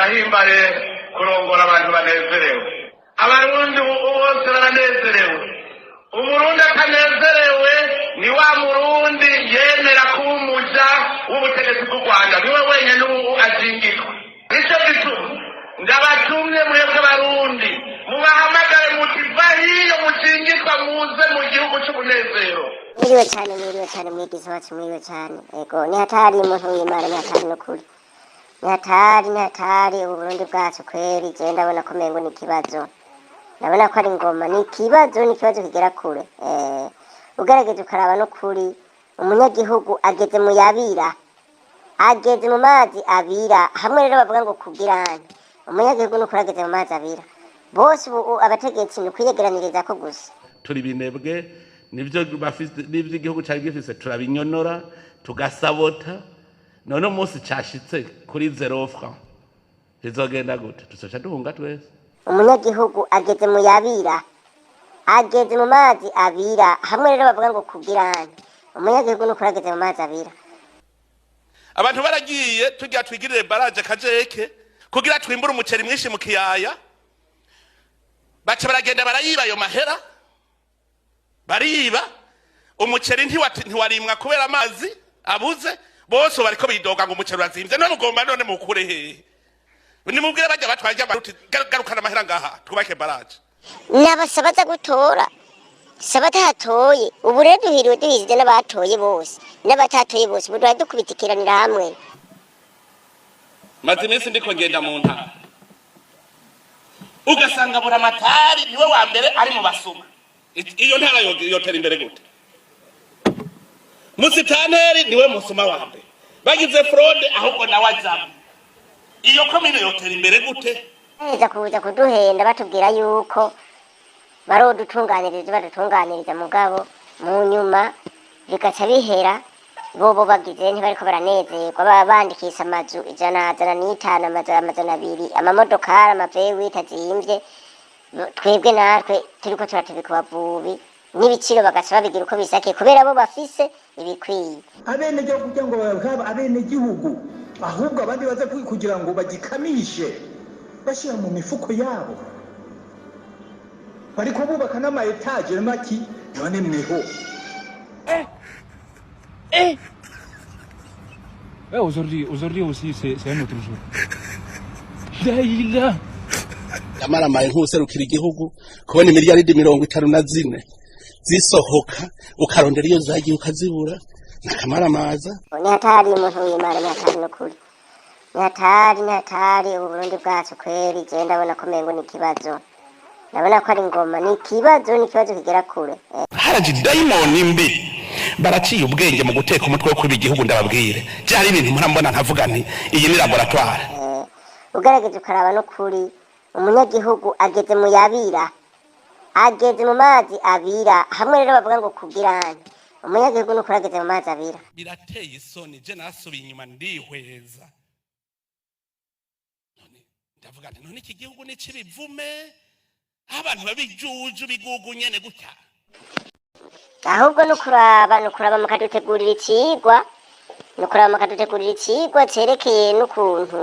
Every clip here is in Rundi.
Birahimbaye kurongora abantu banezerewe. Abarundi ubu bose baranezerewe. Umurundi atanezerewe ni wa murundi yemera kuba umuja w'ubutegetsi bw'u Rwanda, niwe wenyine ubu azingirwa. Nicyo gituma ndabatumye mwebwe Barundi, mubahamagare muti: "Va hiyo mukingirwa, muze mu gihugu c'umunezero." Mwiriwe cyane, mwiriwe cyane, mwigizi wacu, mwiriwe cyane. Ego, ni hatari, umuntu w'Imana, ni hatari n'ukuri, ni hatari, ni hatari. Ubu Burundi bwacu kweri, je ndabona ko mengo ni ikibazo, ndabona ko ari ngoma, ni ikibazo, ni ikibazo kigera kure. Ugerageje ukaraba n'ukuri, umunyagihugu ageze mu yabira, ageze mu mazi abira. Hamwe rero bavuga ngo kugirane, umunyagihugu n'ukuri ageze mu mazi abira. Bose ubu abategetsi ni ukwiyegeranirizako gusa. Turi binebwe, nibyo bafise, nibyo igihugu cyari gifise turabinyonora, tugasabota. None umunsi cashitse kuri 0 franc bizogenda gute? Tuzoca duhunga twese. Umunyagihugu ageze mu yabira, ageze mu mazi abira. Hamwe rero bavuga ngo kugirane, umunyagihugu n'ukuri ageze mu mazi abira. Abantu baragiye tugira twigirire barrage Kajeke kugira twimbure umuceri mwinshi mu kiyaya, baca baragenda barayiba ayo mahera, bariba umuceri, ntiwarimwa kubera amazi abuze. Bose bariko bidoga ngo umuceri urazimvye. None ugomba none mukure hehe? Nimubwire bajya batwaje amaruti: "Garukana amahera ngaha twubake barrage." Nabasaba aza gutora, saba atatoye. Ubu rero duhiriwe, duhize n'abatoye bose n'abatatoye bose, ubu duhora dukubitikiranira hamwe. Maze iminsi ndiko ngenda mu ntara, ugasanga buramatari niwe wa mbere ari mu basuma. Iyo ntara yotera imbere gute? Musitanteri niwe musuma wa mbere, bagize fraude ahubwo nawe ajamwo. Iyo komine yotera imbere gute? Baheza kuza kuduhenda, batubwira yuko barodutunganiriza, badutunganiriza, mugabo mu nyuma bigaca bihera bobo bagize ntibariko baranezerwa. Baba bandikisha amazu 105, amazu 200, amamodokari, ama V8 azimvye. Twebwe natwe turiko turatubika abavubi n'ibiciro, bagaca babigira uko bisakiye kubera bo bafise ibikwiye. Abenegihugu kugira ngo babe abenegihugu, ahubwo abandi baza kugira ngo bagikamishe bashyira mu mifuko yabo, bariko bubaka n'ama étages maki. None mweho. Ouais, aujourd'hui, aujourd'hui aussi, c'est un autre jour. Daïla. Yamaramaye nk'userukira igihugu kubona imiliyaridi 54 zisohoka, ukarondera iyo zagiye ukazibura, nakamaramaza. Ni hatari, umuntu w'Imana, ni hatari n'ukuri, ni hatari, ni hatari. Ubu Burundi bwacu kweri, je ndabona ko mengo ni ikibazo, ndabona ko ari ngoma, ni ikibazo, ni ikibazo kigera kure. Haraje dayimoni mbi, baraciye ubwenge mu guteka umutwe wo kwiba igihugu. Ndababwire, byari ibintu murambona nkavuga nti iyi ni laboratoire. Ugerageje ukaraba n'ukuri, umunyagihugu ageze mu yabira, ageze mu mazi abira. Hamwe rero bavuga ngo kugirane, umunyagihugu n'ukuri ageze mu mazi abira. Birateye isoni. Je nasubiye inyuma ndihweza, none ndavuga nti: "None iki gihugu ni c'ibivume, aho abantu babijuju bigugu nyene gutya?" Ahubwo nukuraba, nukuraba mukadutegurira icigwa, nukuraba mukadutegurira icigwa cerekeye n'ukuntu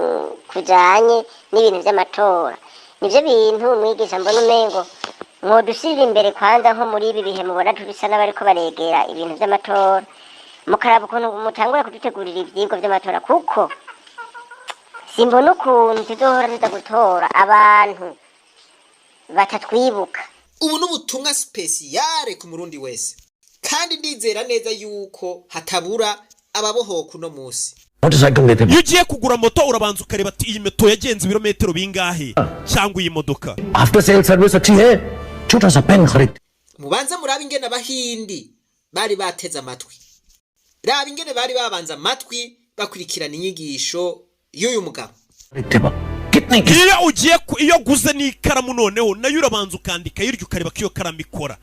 kujanye n'ibintu vy'amatora. Nivyo bintu mwigisha mbona umengo mwodusirira imbere kwanza, nko muri ibi bihe mubona tubisa n'abariko baregera ibintu vy'amatora, mukaraba ukuntu mutangura kudutegurira ivyigwa vy'amatora, kuko simbona ukuntu tuzohora tuza gutora abantu batatwibuka. Ubu ni ubutumwa spécial ku Murundi wese, kandi ndizera neza yuko hatabura ababohoka uno munsi. Iyo ugiye kugura moto, urabanza ukareba ati: "Iyi moto yagenze ibirometero bingahe?" Cyangwa iyi modoka. After sale service अच्छी है, छोटा सा pen खरीद Mubanze murabe ingene Abahindi bari bateze amatwi. Raba ingene bari babanze amatwi bakurikirana inyigisho y'uyu mugabo. खरीदते वक्त कितने की Iyo ugiye iyo uguze n'ikaramu, noneho nayo urabanza ukandika hirya, ukareba ko iyo karamu ikora.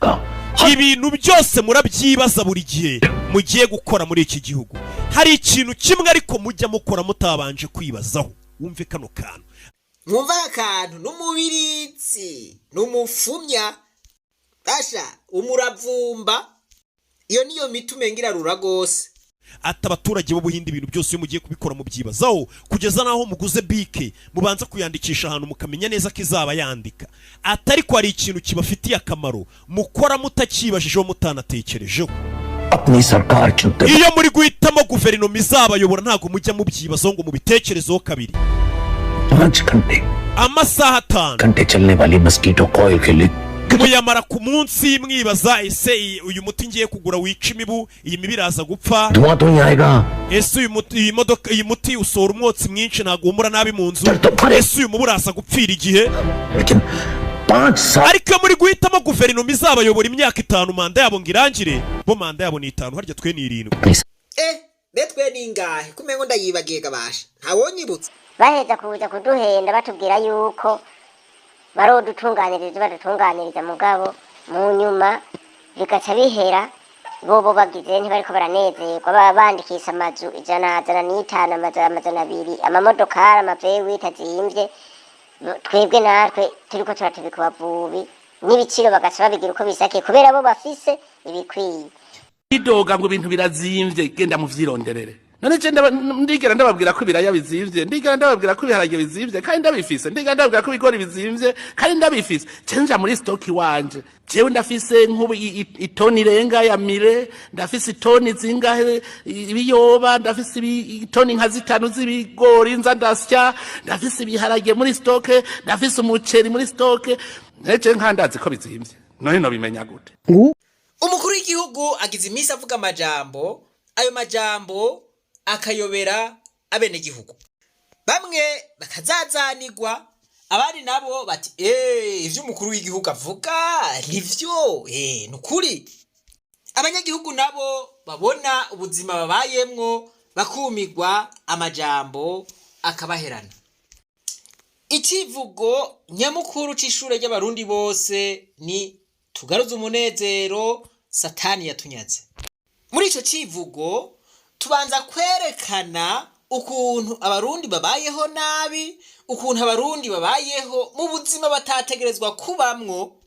Ibintu byose murabyibaza buri gihe mugiye gukora muri iki gihugu. Hari ikintu kimwe ariko mujya mukora mutabanje kwibazaho. Wumve kano kantu. Mwumva aka kantu n'umubiritsi n'umufumya basha umuravumba, iyo niyo miti umenga irarura rwose. Ati abaturage b'Ubuhinde, ibintu byose iyo mugiye kubikora mubyibazaho, kugeza n'aho muguze bike mubanza kuyandikisha ahantu, mukamenya neza ko izaba yandika. Ati ariko hari ikintu kibafitiye akamaro mukora mutakibajijeho, mutanatekerejeho. अपनी सरकार चुनते Iyo muri guhitamo guverinoma izabayobora, ntabwo mujya mubyibazaho ngo mubitekerezeho kabiri. 5 घंटे Amasaha 5 घंटे चलने वाली mosquito coil के लिए muyamara ku munsi mwibaza: ese uyu muti ngiye kugura wica imibu, iyi mibu iraza gupfa? धुआं तो नहीं आएगा? Ese uyu muti, iyi modoka, iyi muti usohora umwotsi mwinshi, ntabwo uhumura nabi mu nzu? Ese uyu mubu uraza gupfira igihe? लेकिन 5 साल Ariko iyo muri guhitamo guverinoma izabayobora imyaka 5, manda yabo ngo irangire, bo manda yabo ni 5, harya twe ni 7. Eh, betwe ni ingahe? Kumengo ndayibagiye gabasha, ntawonyibutsa. Baheza kuza kuduhenda, batubwira yuko barodutunganiriza, badutunganiriza, mugabo mu nyuma bigaca bihera. Bobo bagize ntibariko baranezerwa, baba bandikisha amazu 105, amazu 200, amamodokari, ama V8 azimvye. Twebwe natwe turiko turatubika abavubi n'ibiciro bagaca babigira uko bisakiye, kubera bo bafise ibikwiye. Idoga ngo ibintu birazimvye, genda muvyironderere. None je ndigera ndababwira ko ibiraya bizimvye? Ndigera ndababwira ko ibiharage bizimvye kandi ndabifise? Ndigera ndababwira ko ibigori bizimvye kandi ndabifise? Je nja muri stock wanje, jewe ndafise nk'ubu itoni irenga ya millet, ndafise itoni zingahe ibiyoba, ndafise itoni nka 5 z'ibigori nza ndasya, ndafise ibiharage muri stock, ndafise umuceri muri stock. Neje nkandazi ko bizimvye, none nobimenya gute? Umukuru w'igihugu agize iminsi avuga amajambo, ayo majambo akayobera abenegihugu. Bamwe bakazazanigwa, abandi nabo bati: "Eee, ivyo umukuru w'igihugu avuga nivyo, ni ukuri." Abanyagihugu nabo babona ubuzima babayemwo bakumigwa, amajambo akabaherana. Icivugo nyamukuru c'ishure ry'Abarundi bose ni "Tugaruze umunezero Satani yatunyaze". Muri ico civugo tubanza kwerekana ukuntu Abarundi babayeho nabi, ukuntu Abarundi babayeho mu buzima batategerezwa kubamwo,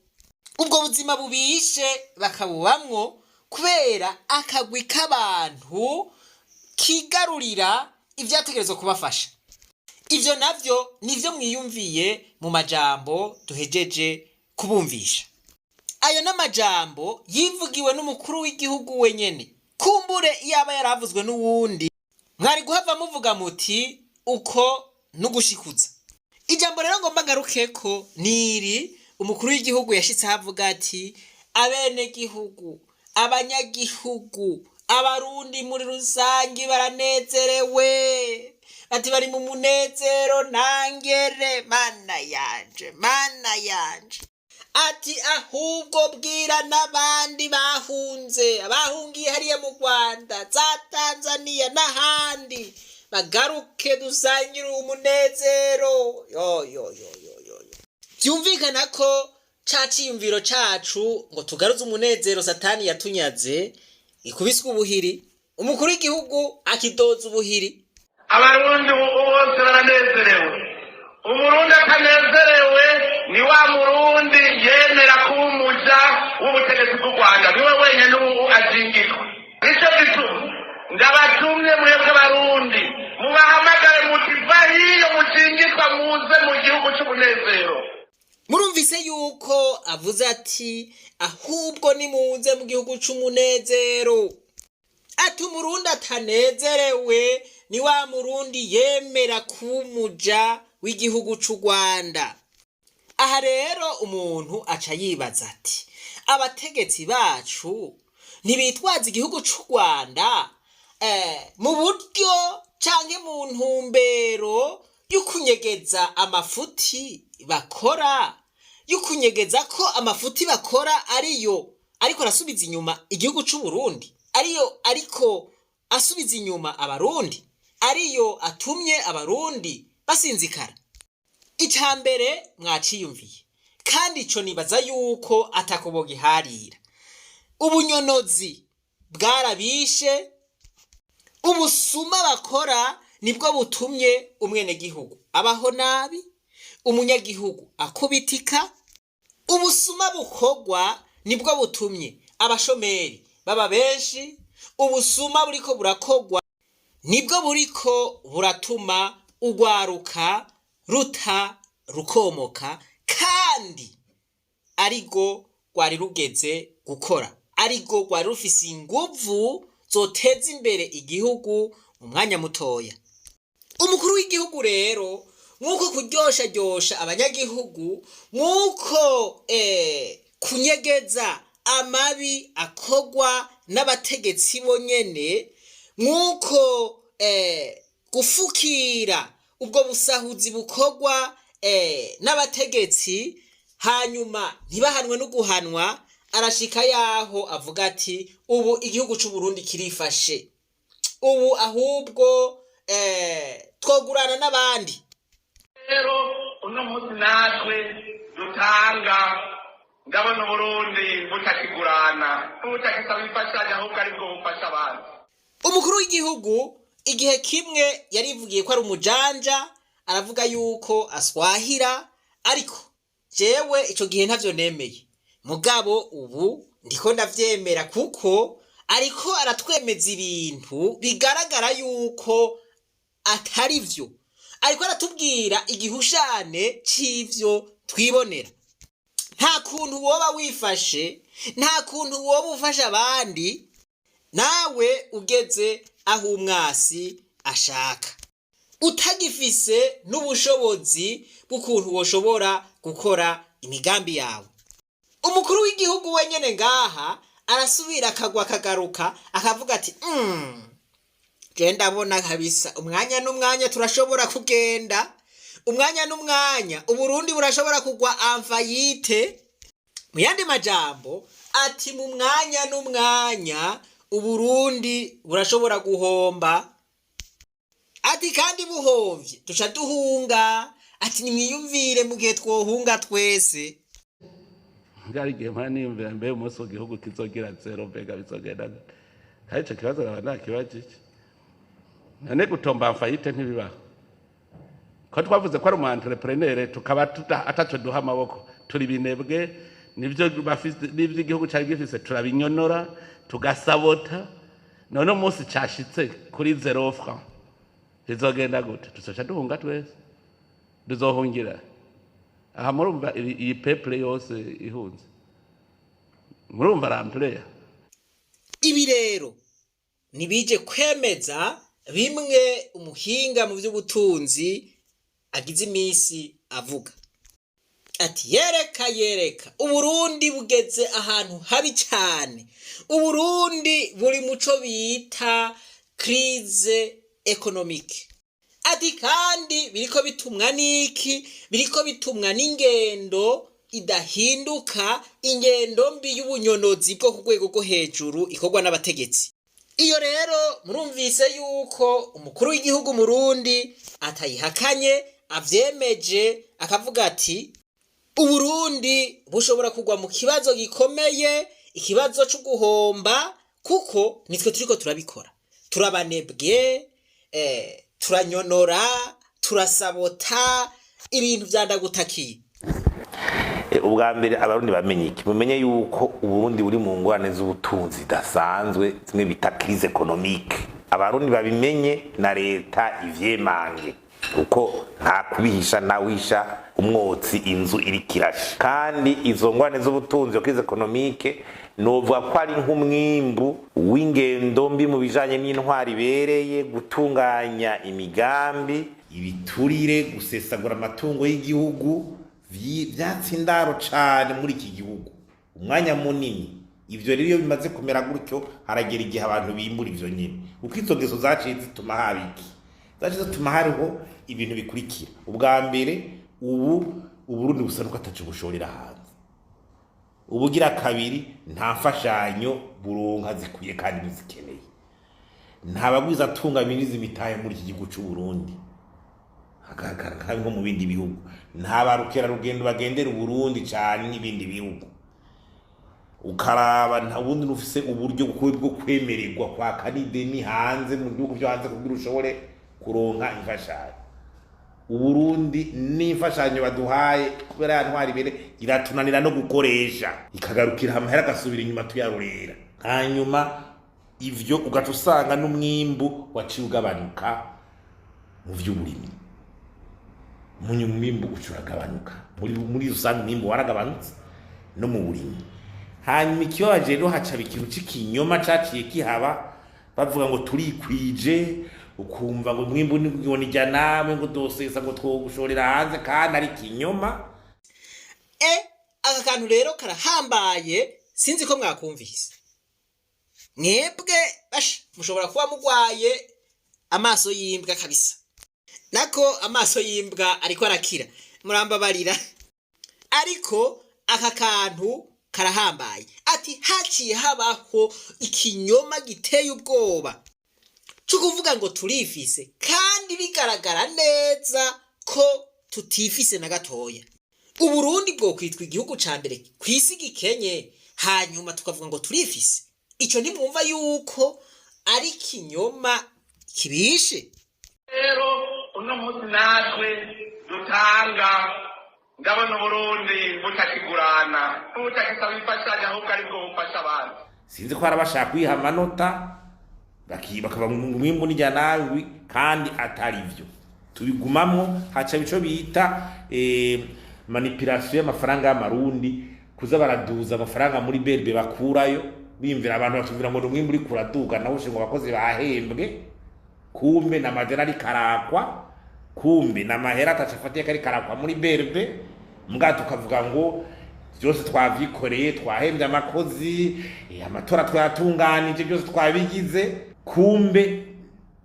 ubwo buzima bubishe bakabubamwo kubera akagwi k'abantu kigarurira ivyategerezwa kubafasha. Ivyo navyo nivyo mwiyumviye mu majambo duhejeje kubumvisha. Ayo n'amajambo yivugiwe n'umukuru w'igihugu wenyene. Kumbure iyaba yaravuzwe n'uwundi, mwari guhava muvuga muti uko n'ugushikuza. Ijambo rero ngomba ngarukeko niri umukuru w'igihugu yashitse avuga ati: "Abenegihugu, abanyagihugu, Abarundi muri rusange baranezerewe." Ati bari mu munezero ntangere. Mana yanje, Mana yanje! Ati ahubwo bwira n'abandi bahunze, abahungiye hariya mu Rwanda, za Tanzania n'ahandi, bagaruke dusangire umunezero. Yo yo yo yo yo yo! Byumvikana ko ca ciyumviro cacu ngo tugaruze umunezero Satani yatunyaze ikubiswe ubuhiri, umukuru w'igihugu akidoza ubuhiri. Abarundi ubu bose baranezerewe. Umurundi atanezerewe ni wa murundi yemera kuba umuja w'ubutegetsi bw'u Rwanda, niwe wenyine ubu azingirwa. Nicyo gituma ndabatumye mwebwe Barundi, mubahamagare muti: "Va hiyo muzingirwa, muze mu gihugu cy'umunezero." Murumvise yuko avuze ati: "Ahubwo nimuze mu gihugu c'umunezero." Ati umurundi atanezerewe ni wa murundi yemera kuba umuja w'igihugu c'u Rwanda. Aha rero umuntu aca yibaza ati: abategetsi bacu ntibitwaza igihugu c'u Rwanda mu buryo canke mu ntumbero y'ukunyegeza amafuti bakora, y'ukunyegeza ko amafuti bakora ariyo ariko arasubiza inyuma igihugu c'u Burundi, ariyo ariko asubiza inyuma Abarundi, ariyo atumye Abarundi basinzikara? Ica mbere mwaciyumviye, kandi ico nibaza yuko atakobo giharira: ubunyonozi bwarabishe. Ubusuma bakora nibwo butumye umwenegihugu abaho nabi, umunyagihugu akubitika. Ubusuma bukorwa nibwo butumye abashomeri baba benshi. Ubusuma buriko burakogwa nibwo buriko buratuma urwaruka ruta rukomoka, kandi ariko rwari rugeze gukora, ariko rwari rufise inguvu zoteza imbere igihugu mu mwanya mutoya. Umukuru w'igihugu rero, nk'uko kuryosharyosha abanyagihugu, nk'uko kunyegeza amabi akogwa n'abategetsi bonyene, nk'uko gufukira ubwo busahuzi bukogwa n'abategetsi, hanyuma ntibahanwe no guhanwa, arashika yaho avuga ati: "Ubu igihugu c'u Burundi kirifashe, ubu ahubwo twogurana n'abandi." Rero uno munsi natwe dutanga, ndabona Uburundi butakigurana, butakisaba imfashanyo, ahubwo aribwo bufasha abantu. Umukuru w'igihugu igihe kimwe yarivugiye ko ari umujanja, aravuga yuko aswahira, ariko jewe ico gihe ntavyo nemeye. Mugabo ubu ndiko ndavyemera, kuko ariko aratwemeza ibintu bigaragara yuko atari vyo. Ariko aratubwira igihushane c'ivyo twibonera. Nta kuntu woba wifashe, nta kuntu woba ufasha abandi, nawe ugeze aho umwasi ashaka, utagifise n'ubushobozi bw'ukuntu woshobora gukora imigambi yawe. Umukuru w'igihugu wenyene ngaha arasubira akagwa, akagaruka, akavuga ati: Je ndabona kabisa umwanya n'umwanya turashobora kugenda, umwanya n'umwanya Uburundi burashobora kugwa en faillite." Mu yandi majambo ati: "Mu mwanya n'umwanya Uburundi burashobora guhomba." Ati: "Kandi buhomvye duca duhunga." Ati: "Nimwiyumvire mu gihe twohunga twese." Byari igihe mpora niyumvira: mbe umunsi igihugu kizogira zéro, mbega bizogenda gute? Kandi ico kibazo nkaba nakibajije. None gutomba en faillite ntibibaho? Ko twavuze ko ari umu entrepreneur, tukaba ataco duha amaboko, turi binebwe, nivyo bafise n'ivyo igihugu cari gifise turabinyonora, tugasabota. None umunsi cashitse kuri zéro franc bizogenda gute? Tuzoca duhunga twese? Tuzohungira aha? Murumva iyi peuple yose ihunze, murumva rampureya. Ibi rero ntibije kwemeza bimwe umuhinga mu by'ubutunzi agize iminsi avuga ati: "Yereka, yereka, Uburundi bugeze ahantu habi cyane, Uburundi buri muco bita crise économique." Ati: "Kandi biriko bitumwa n'iki? Biriko bitumwa n'ingendo idahinduka, ingendo mbi y'ubunyonozi bwo ku rwego rwo hejuru ikorwa n'abategetsi." Iyo rero murumvise yuko umukuru w'igihugu Murundi atayihakanye, avyemeje, akavuga ati: "Uburundi bushobora kugwa mu kibazo gikomeye, ikibazo co guhomba, kuko nitwe turiko turabikora, turabanebwe, turanyonora, turasabota ibintu vyandagutakiye." Ubwa mbere Abarundi bamenye iki? Mumenye yuko Uburundi buri mu ngorane z'ubutunzi zidasanzwe, zimwe bita crise économique. Abarundi babimenye, na leta ivyemange, kuko nta kubihisha, ntawisha umwotsi inzu iriko irasha. Kandi izo ngorane z'ubutunzi, iyo crise économique, novuga ko ari nk'umwimbu w'ingendo mbi mu bijanye n'intwari ibereye, gutunganya imigambi, ibiturire, gusesagura amatungo y'igihugu vyatse indaro cane muri iki gihugu umwanya munini. Ivyo rero iyo bimaze kumera gutyo, haragera igihe abantu bimbura ivyo nyene, kuko izo ngeso zaciye zituma haba iki? Zaciye zituma hariho ibintu bikurikira. Ubwa mbere, ubu Uburundi busa nuko ataco bushorera hanze. Ubugira kabiri, nta mfashanyo buronka zikwiye kandi buzikeneye. Nta bagwizatunga binjiza imitahe muri iki gihugu c'u Burundi hagaragara nkabi nko mu bindi bihugu. Nta barukerarugendo bagendera Uburundi cane n'ibindi bihugu. Ukaraba, nta bundi ufise uburyo bwo kwemererwa kwaka n'ideni hanze, mu bihugu vyo hanze, kugira ushobore kuronka imfashanyo. Uburundi n'imfashanyo baduhaye, kubera ya ntwari ibere, iratunanira no gukoresha, ikagarukira amahera agasubira inyuma tuyarurera. Hanyuma Ivyo ugaca usanga n'umwimbu waciye ugabanuka mu vy'uburimyi. Umwimbu uca uragabanuka muri rusange, umwimbu waragabanutse no mu burimyi. Hanyuma ikibabaje rero, hacaba ikintu c'ikinyoma caciye kihaba, bavuga ngo turikwije, ukumva ngo umwimbu ngo nijya nawe ngo dosesa ngo twogushorera hanze, kandi ari ikinyoma. Aka kantu rero karahambaye, sinzi ko mwakumvise mwebwe. Basha, mushobora kuba mugwaye amaso y'imbwa kabisa, nako amaso y'imbwa ariko arakira, murambabarira, ariko aka kantu karahambaye. Ati haciye habaho ikinyoma giteye ubwoba cyo kuvuga ngo turifise, kandi bigaragara neza ko tutifise na gatoya. Uburundi bwo kwitwa igihugu ca mbere kw'isi gikenye, hanyuma tukavuga ngo turifise. Ico ntimwumva yuko ari ikinyoma kibishe? Rero uno munsi natwe dutanga, ndabona Uburundi butakigurana, butakisaba imfashanyo, ahubwo aribwo bufasha abantu. Sinzi ko hari abashaka kwiha amanota, bakaba ngo umwimbu nijya nabi, kandi atari byo. Tubigumamwo, haca ico bita manipulation y'amafaranga y'amarundi, kuza baraduza amafaranga muri BRB bakurayo, bimvira abantu batubwira ngo umwimbu uri kuraduga, nawe ngo abakozi bahembwe, kumbe na madeni ari karakwa, kumbe na mahera ataca afatiye kari karakwa muri BRB. Mbwa tukavuga ngo byose twavyikoreye, twahembye amakozi, amatora twayatunganije, byose twabigize, kumbe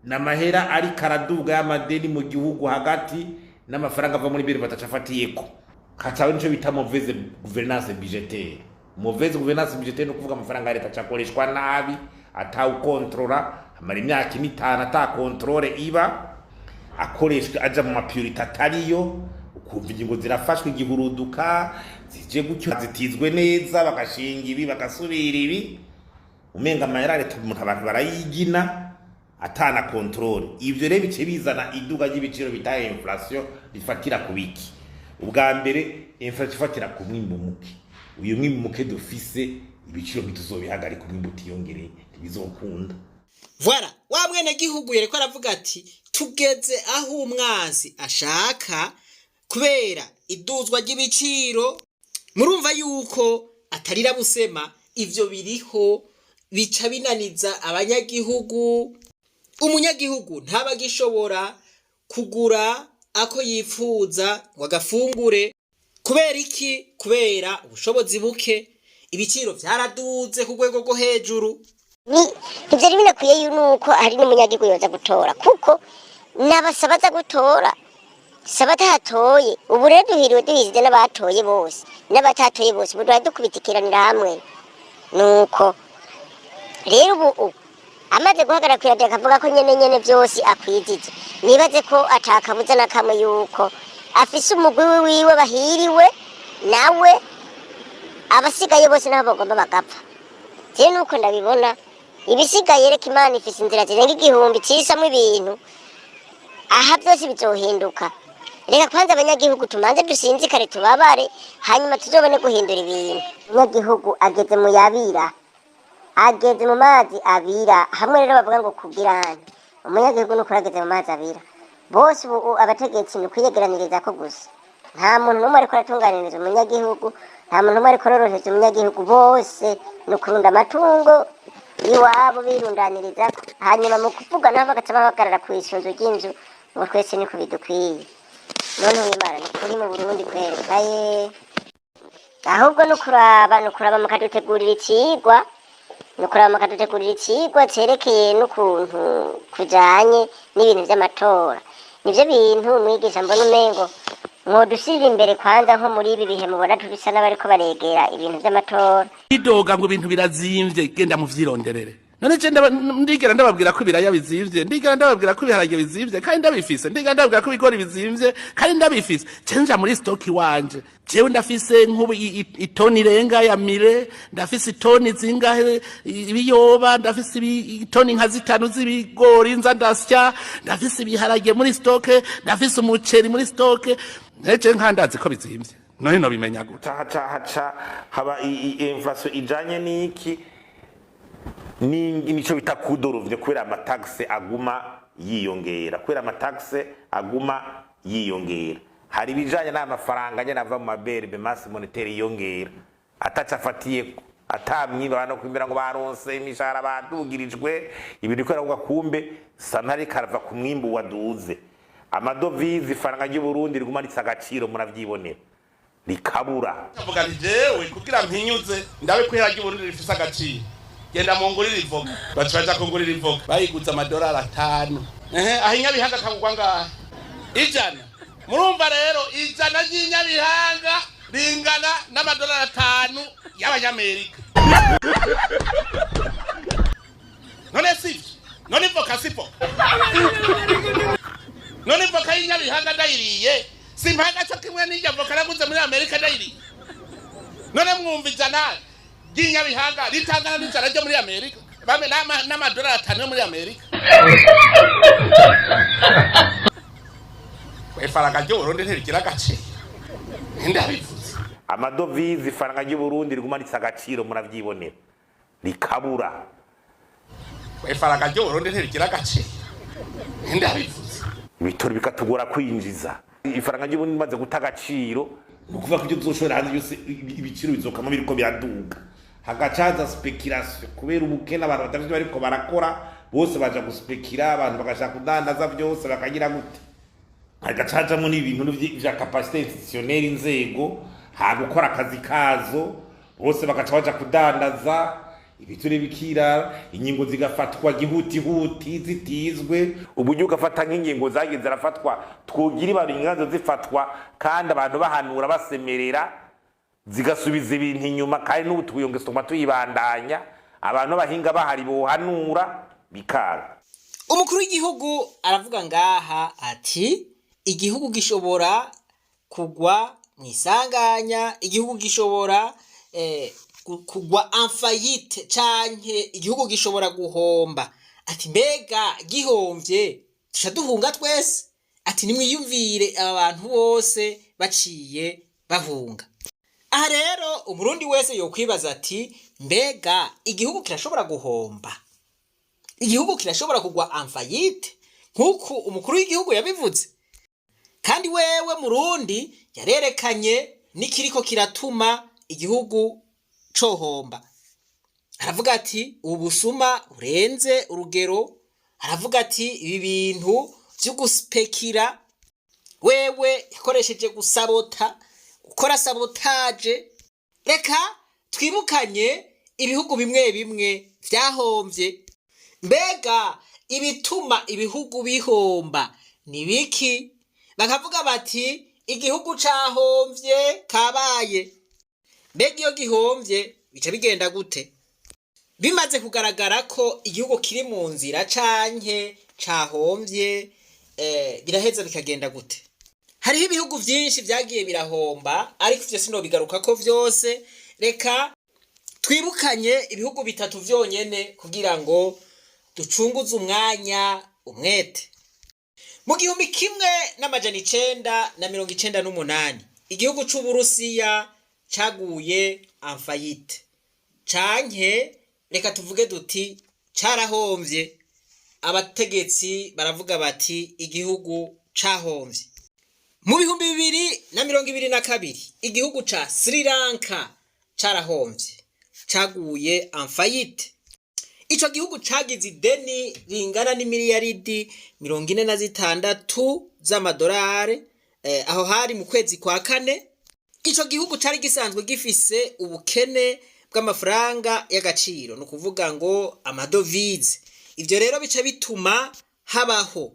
n'amahera ari karaduga y'amadeni mu gihugu hagati n'amafaranga ava muri BRB ataca afatiyeko. Hacawe nico bita mauvaise gouvernance budgétaire. Mauvaise gouvernance budgétaire ni ukuvuga amafaranga ya leta acakoreshwa nabi, atawukontorora, amara imyaka ine, 5 ata contrôle iba, akoreshwa aja mu ma priorités atariyo. Ukumva ingingo zirafashwe igihuruduka, zije gutyo, zitizwe neza, bagashinga ibi, bagasubira ibi, umenga amahera ya leta umuntu abantu barayigina atana contrôle. Ivyo rero bice bizana iduga ry'ibiciro bita inflation. Rifatira ku biki? Ubwa mbere, inflation ifatira ku mwimbu muke. Uyu mwimbu muke dufise, ibiciro ntituzobihagarika umwimbu utiyongereye, ntibizokunda. Voilà, wa mwene gihugu yereko aravuga ati tugeze aho umwansi ashaka kubera iduzwa ry'ibiciro. Murumva yuko atarira busema, ivyo biriho bica binaniza abanyagihugu. Umunyagihugu ntaba agishobora kugura ako yipfuza ngo agafungure. Kubera iki? Kubera ubushobozi buke, ibiciro vyaraduze ku rwego rwo hejuru. Ni ntivyari binakwiye nuko hari n'umunyagihugu yoza gutora, kuko n'abasaba aza gutora saba atatoye. Ubu rero duhiriwe duhize n'abatoye bose n'abatatoye bose, ubu duhora dukubitikiranira hamwe. Nuko rero ubu amaze guhagarara kw'iradiyo akavuga ko nyene nyene vyose akwijije, nibaze ko atakabuza na kamwe yuko afise umugwi wiwe bahiriwe nawe, abasigaye bose nabo bagomba bagapfa. Je nuko ndabibona. Ibisigaye, reka Imana ifise inzira zirenga 1000 cisamwo ibintu aha, byose bizohinduka. Reka kwanza abanyagihugu tumanze dusinzikare, tubabare, hanyuma tuzobone guhindura ibintu. Umunyagihugu ageze mu yabira, ageze mu mazi abira. Hamwe rero bavuga ngo kugirana umunyagihugu nukuri ageze mu mazi abira. Bose ubu abategetsi ni ukwiyegeraniriza ko gusa, nta muntu n'umwe ariko aratunganiriza umunyagihugu, nta muntu n'umwe ariko arorohereza umunyagihugu. Bose ni ukurunda amatungo iwabo birundaniriza, hanyuma mu kuvuga naho bagaca bahagarara ku isunzu ry'inzu ngo twese niko bidukwiye. None w'Imana, ni kuri mu Burundi kwerekaye, ahubwo ni ukuraba mukadutegurira icigwa, ni ukuraba mukadutegurira icigwa cerekeye n'ukuntu kujanye n'ibintu vy'amatora. Nivyo bintu mwigisha mbona umengo mwodusirira imbere kwanza, nko muri ibi bihe mubona tubisa n'abariko baregera ibintu vy'amatora. Idoga ngo ibintu birazimvye, genda muvyironderere. None je ndigera ndababwira ko ibiraya bizimvye? Ndigera ndababwira ko ibiharage bizimvye kandi ndabifise? Ndigera ndababwira ko ibigori bizimvye kandi ndabifise? Je nja muri stock wanje, jewe ndafise nk'ubu itoni irenga ya mire, ndafise itoni zingahe ibiyoba, ndafise itoni nka 5 z'ibigori nza ndasya, ndafise ibiharage muri stock, ndafise umuceri muri stock. Neje nkandazi ko bizimvye, none nobimenya gute? Haca haba inflation ijanye n'iki? Nico bita kudorovye, kubera ama taxes aguma yiyongera, kubera ama taxes aguma yiyongera. Hari ibijanye n'amafaranga nyene ava mu maberbe, masse monétaire yiyongera ataco afatiyeko, atamwiba abantu kwimbira ngo baronse imishahara, badugirijwe ibintu kubera kuvuga kumbe santari karava ku mwimbu waduze, ama devises, ifaranga ry'u Burundi riguma ritsa agaciro, muravyibonera, rikabura. Avuga nti: "Jewe kugira mpinyuze ndabe ko ihera ry'Uburundi rifise agaciro, genda mungurire ivoka." Baca baja kungurira ivoka, bayiguze amadolari 5. Ehe, aho inyabihanga kagugwa ngaha 100. Murumva rero, 100 ry'inyabihanga ringana n'amadolari 5 y'abanyamerika. None sivyo? None ivoka si voka? None ivoka y'inyabihanga ndayiriye, simpanga co kimwe n'irya voka naguze muri Amerika ndayiriye? None mwumva 100 ry'inyabihanga ritangana n'100 ryo muri Amerika, bame n'amadolari 5 yo muri Amerika? Ifaranga ry'Uburundi ntirigira agaciro, ndabivuze. Ama devises, ifaranga ry'u Burundi riguma ritsa agaciro, muravyibonera, rikabura. Ifaranga ry'Uburundi ntirigira agaciro, ndabivuze. Ibitoro bikatugora kwinjiza. Ifaranga ry'Uburundi rimaze guta agaciro, ni ukuvuga ko ibyo tuzoshora hanze byose ibiciro bizokama biriko biraduga, hagacaza spéculation kubera ubukene, abantu batavyo bariko barakora, bose baja guspekira, abantu bagashaka kudandaza byose, bakagira gute, hagacajamwo n'ibintu vya capacité institutionnelle, inzego ha gukora akazi kazo, bose bagaca baja kudandaza, ibiture bikira, ingingo zigafatwa gihutihuti zitizwe. Uburyo ugafata nk'ingingo zagiye zirafatwa, twogira ibaro inganzo zifatwa kandi abantu bahanura basemerera, zigasubiza ibintu inyuma, kandi n'ubu tuyongesoma tuyibandanya, abantu b'abahinga bahari bohanura bikanga. Umukuru w'igihugu aravuga ngaha ati igihugu gishobora kugwa mu isanganya, igihugu gishobora kugwa en faillite, canke igihugu gishobora guhomba. Ati: "Mbega gihomvye tuca duhunga twese?" Ati: "Nimwiyumvire aba bantu bose baciye bahunga." Aha rero Umurundi wese yokwibaza ati: "Mbega igihugu kirashobora guhomba? Igihugu kirashobora kugwa en faillite nk'uku umukuru w'igihugu yabivuze?" Kandi wewe Murundi yarerekanye n'ikiriko kiratuma igihugu cohomba. Aravuga ati ubusuma burenze urugero, aravuga ati ibi bintu vyo guspekira, wewe yakoresheje gusabota, gukora sabotage. Reka twibukanye ibihugu bimwe bimwe vyahomvye. Mbega ibituma ibihugu bihomba ni biki? Bakavuga bati igihugu cahomvye kabaye. Mbega iyo gihomvye bica bigenda gute? Bimaze kugaragara ko igihugu kiri mu nzira canke cahomvye, biraheza bikagenda gute? Hariho ibihugu vyinshi vyagiye birahomba, ariko ivyo sinobigarukako vyose. Reka twibukanye ibihugu bitatu vyonyene kugira ngo ducunguze umwanya umwete. Mu 1998 igihugu c'Uburusiya caguye en faillite, canke reka tuvuge duti carahomvye. Abategetsi baravuga bati igihugu cahomvye. Mu 2022 igihugu ca Sri Lanka carahomvye, caguye en faillite. Ico gihugu cagize ideni ringana n'imiliyaridi 46 z'amadolari, aho hari mu kwezi kwa kane. Ico gihugu cari gisanzwe gifise ubukene bw'amafaranga y'agaciro, ni ukuvuga ngo ama devises. Ivyo rero bica bituma habaho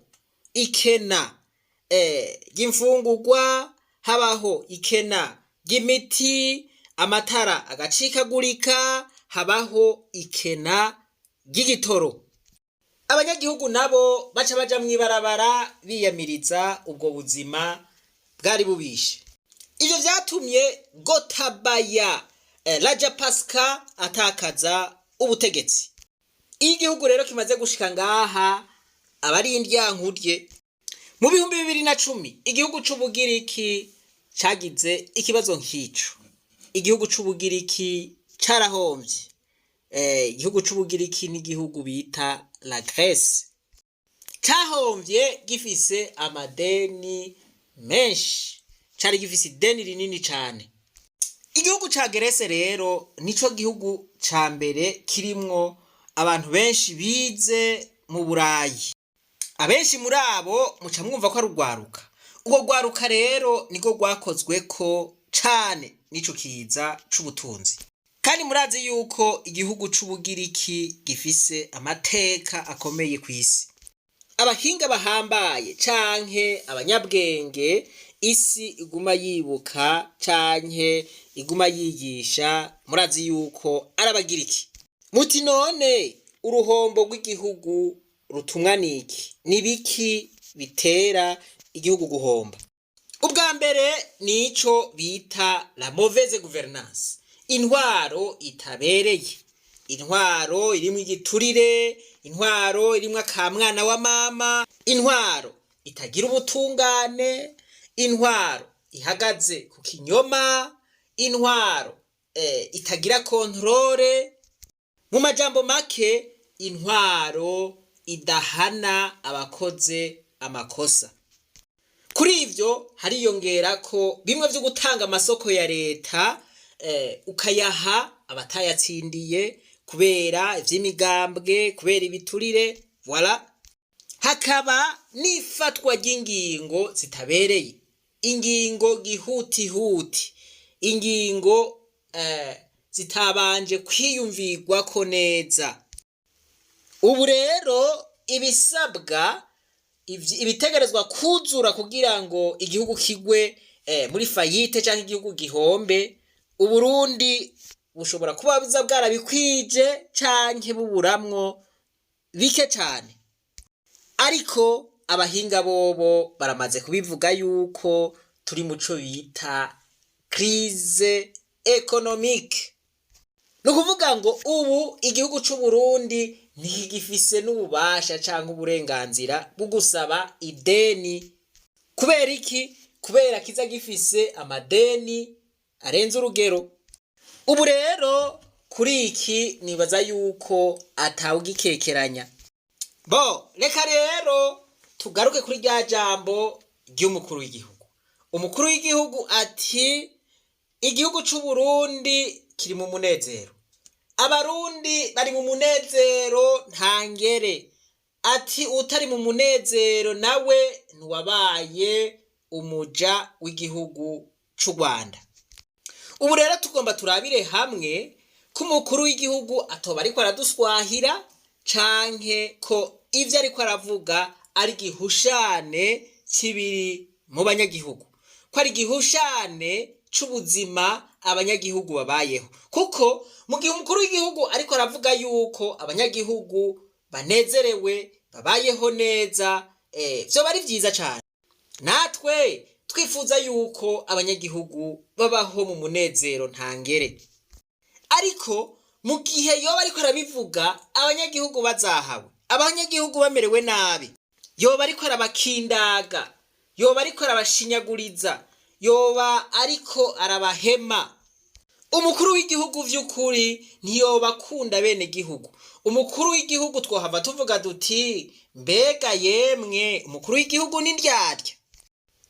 ikena ry'imfungurwa, habaho ikena ry'imiti, amatara agacikagurika, habaho ikena ry'igitoro. Abanyagihugu nabo baca baja mw'ibarabara biyamiriza ubwo buzima bwari bubishe. Ivyo vyatumye Gotabaya Rajapaksa atakaza ubutegetsi. Iyo igihugu rero kimaze gushika ngaha, aba ari indyankurye. Mu 2010 igihugu c'Ubugiriki cagize ikibazo nk'ico. Igihugu c'Ubugiriki carahomvye. Igihugu c'Ubugiriki n'igihugu bita la Grèce cahomvye gifise amadeni menshi, cari gifise ideni rinini cane. Igihugu ca Grèce rero nico gihugu ca mbere kirimwo abantu benshi bize mu Burayi. Abenshi muri abo muca mwumva ko ari urwaruka. Urwo rwaruka rero nirwo rwakozweko cane n'ico kiza c'ubutunzi. Kandi murazi yuko igihugu c'Ubugiriki gifise amateka akomeye kw'isi. Abahinga bahambaye canke abanyabwenge isi iguma yibuka canke iguma yigisha, murazi yuko ari Abagiriki. Muti none uruhombo rw'igihugu rutumwa niki? Nibiki bitera igihugu guhomba? Ubwa mbere nico bita la mauvaise gouvernance, intwaro itabereye, intwaro irimwo igiturire, intwaro irimwo akamwana wa mama, intwaro itagira ubutungane, intwaro ihagaze ku kinyoma, intwaro itagira contrôle. Mu majambo make, intwaro idahana abakoze amakosa. Kuri ivyo hariyongera ko bimwe vyo gutanga amasoko ya leta, ukayaha abatayatsindiye kubera ivy'imigambwe, kubera ibiturire, voilà. Hakaba n'ifatwa ry'ingingo zitabereye, ingingo gihutihuti, ingingo zitabanje kwiyumvirwako neza. Ubu rero ibisabwa, ibitegerezwa kuzura kugira ngo igihugu kigwe muri faillite canke igihugu gihombe, Uburundi bushobora kuba buza bwarabikwije canke buburamwo bike cane. Ariko abahinga bobo baramaze kubivuga yuko turi muco bita crise économique. Ni ukuvuga ngo ubu igihugu c'Uburundi ntikigifise n'ububasha canke uburenganzira bwo gusaba ideni. Kubera iki? Kubera kiza gifise amadeni arenze urugero. Ubu rero kuri iki nibaza yuko atawugikekeranya. Bo reka rero tugaruke kuri rya jambo ry'umukuru w'igihugu. Umukuru w'igihugu ati igihugu c'Uburundi kiri mu munezero, Abarundi bari mu munezero ntangere. Ati utari mu munezero nawe ntiwabaye umuja w'igihugu c'u Rwanda. Ubu rero tugomba turabire hamwe ko umukuru w'igihugu atoba ariko araduswahira canke ko ivyo ariko aravuga ari igihushane c'ibiri mu banyagihugu, ko ari igihushane c'ubuzima abanyagihugu babayeho. Kuko mu gihe umukuru w'igihugu ariko aravuga yuko abanyagihugu banezerewe, babayeho neza, vyoba ari vyiza cane. Natwe twifuza yuko abanyagihugu babaho mu munezero ntangere. Ariko mu gihe yoba ariko arabivuga abanyagihugu bazahawe, abanyagihugu bamerewe nabi, yoba ariko arabakindaga, yoba ariko arabashinyaguriza, yoba ariko arabahema. Umukuru w'igihugu vy'ukuri ntiyoba akunda bene gihugu. Umukuru w'igihugu twohava tuvuga duti mbega yemwe umukuru w'igihugu ni ndyarya?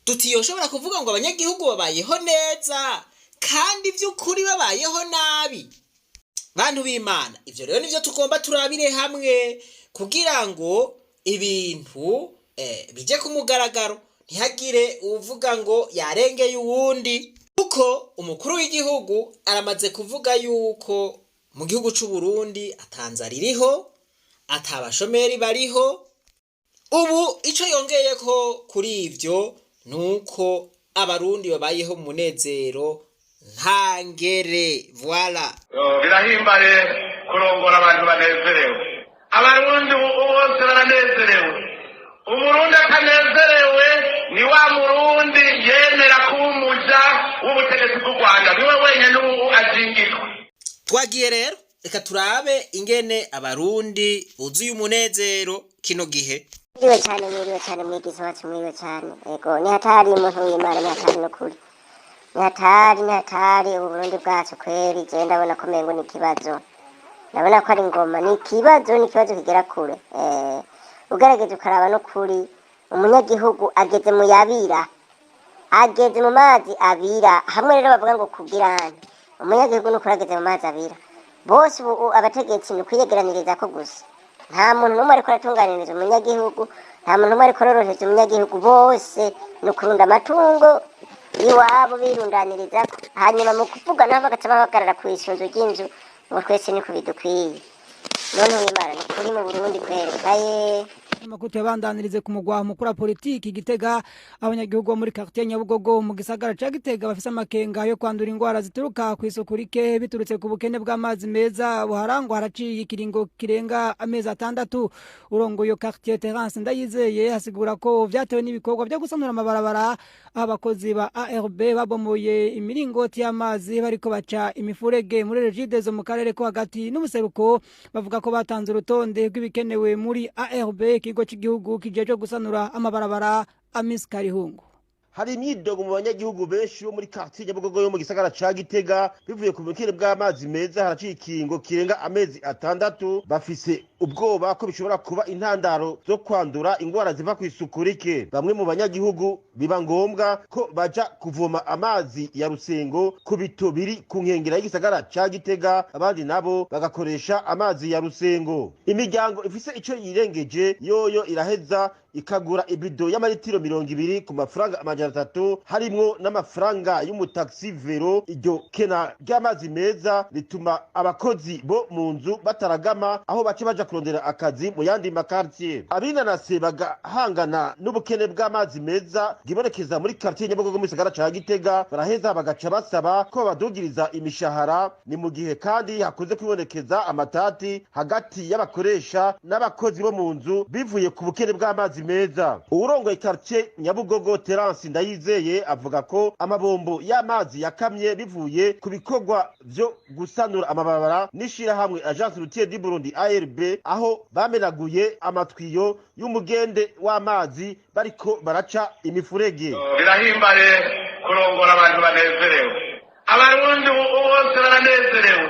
Duti yoshobora kuvuga ngo abanyagihugu babayeho neza kandi vy'ukuri babayeho nabi? Bantu b'Imana, ivyo rero nivyo tugomba turabire hamwe kugira ngo ibintu bije ku mugaragaro, ntihagire uwuvuga ngo yarengeye uwundi. Kuko umukuru w'igihugu aramaze kuvuga yuko mu gihugu c'u Burundi atanzara iriho, atabashomeri bariho. Ubu ico yongeyeko kuri ivyo nuko Abarundi babayeho mu munezero ntangere, voilà. Birahimbaye kurongora abantu banezerewe. Abarundi bose baranezerewe. Umurundi atanezerewe ni wa murundi yemera kuba umuja w'ubutegetsi bw'u Rwanda, niwe wenyine ubu azingirwa. Twagiye rero, reka turabe ingene Abarundi buzuye umunezero kino gihe. Mwiriwe cyane, mwiriwe cyane, mwigizi wacu, mwiriwe cyane. Ego, ni hatari umuntu w'Imana, ni hatari n'ukuri, ni hatari, ni hatari. Ubu Burundi bwacu kweri, je ndabona ko mengo ni ikibazo. Ndabona ko ari ingoma, ni ikibazo, ni ikibazo kigera kure. Ugerageza ukaraba no kuri umunyagihugu ageze mu yabira, ageze mu mazi abira. Hamwe rero bavuga ngo kugirana umunyagihugu nuko ageze mu mazi abira bose. Ubu abategetsi ni ukwiyegeraniriza ko gusa, nta muntu n'umwe ariko aratunganiriza umunyagihugu, nta muntu n'umwe ariko arorohereza umunyagihugu. Bose ni ukurunda amatungo iwabo birundaniriza, hanyuma mu kuvuga naho bagaca bahagarara ku isunzu ry'inzu ngo twese niko bidukwiye. None w'Imana, ni kuri mu Burundi kwerekaye. Amakuru tuyabandanirize ku mugwa mukuru wa politiki Gitega. Abanyagihugu bo muri quartier Nyabugogo mu gisagara ca Gitega bafise amakenga yo kwandura ingwara zituruka ku isuku rike biturutse ku bukene bw'amazi meza buharangwa haraciye ikiringo kirenga amezi 6. Urongoye quartier Terence Ndayizeye asigura ko vyatewe n'ibikorwa vyo gusanura amabarabara, aho abakozi ba ARB babomoye imiringoti y'amazi bariko baca imifurege. Muri Regideso mu karere ko hagati n'ubuseruko bavuga ko batanze urutonde rw'ibikenewe muri ARB, ikigo cy'igihugu kijejwe gusanura amabarabara. Amis Karihungu. Hari imyidogo mu banyagihugu benshi bo muri quartier Nyabugogo yo mu gisagara ca Gitega bivuye ku bukene bw'amazi meza haraciye ikiringo kirenga amezi 6. Bafise ubwoba ko bishobora kuba intandaro zo kwandura ingwara ziva ku isuku rike. Bamwe mu banyagihugu biba ngombwa ko baja kuvoma amazi ya Rusengo ku bito biri ku nkengera y'igisagara ca Gitega, abandi nabo bagakoresha amazi ya Rusengo. Imiryango ifise ico yirengeje yoyo iraheza ikagura ibido y'amaritiro 20 ku mafaranga 300, harimwo n'amafaranga y'umutaxi vélo. Iryo kena ry'amazi meza rituma abakozi bo mu nzu bataragama, aho bace baja kurondera akazi mu yandi makartier. Abinanase bagahangana n'ubukene bw'amazi meza bwibonekeza muri quartier Nyabugogo mu gisagara ca Gitega, baraheza bagaca basaba ko babadugiriza imishahara. Ni mu gihe kandi hakunze kwibonekeza amatati hagati y'abakoresha n'abakozi bo mu nzu bivuye ku bukene bw'amazi meza. Uwurongoye quartier Nyabugogo Terence Ndayizeye avuga ko amabombo y'amazi yakamye bivuye ku bikorwa vyo gusanura amabarabara n'ishirahamwe Agence Routière du Burundi ARB, aho bamenaguye amatwiyo y'umugende w'amazi bariko baraca imifurege. Birahimbaye kurongora abantu banezerewe. Abarundi bose baranezerewe.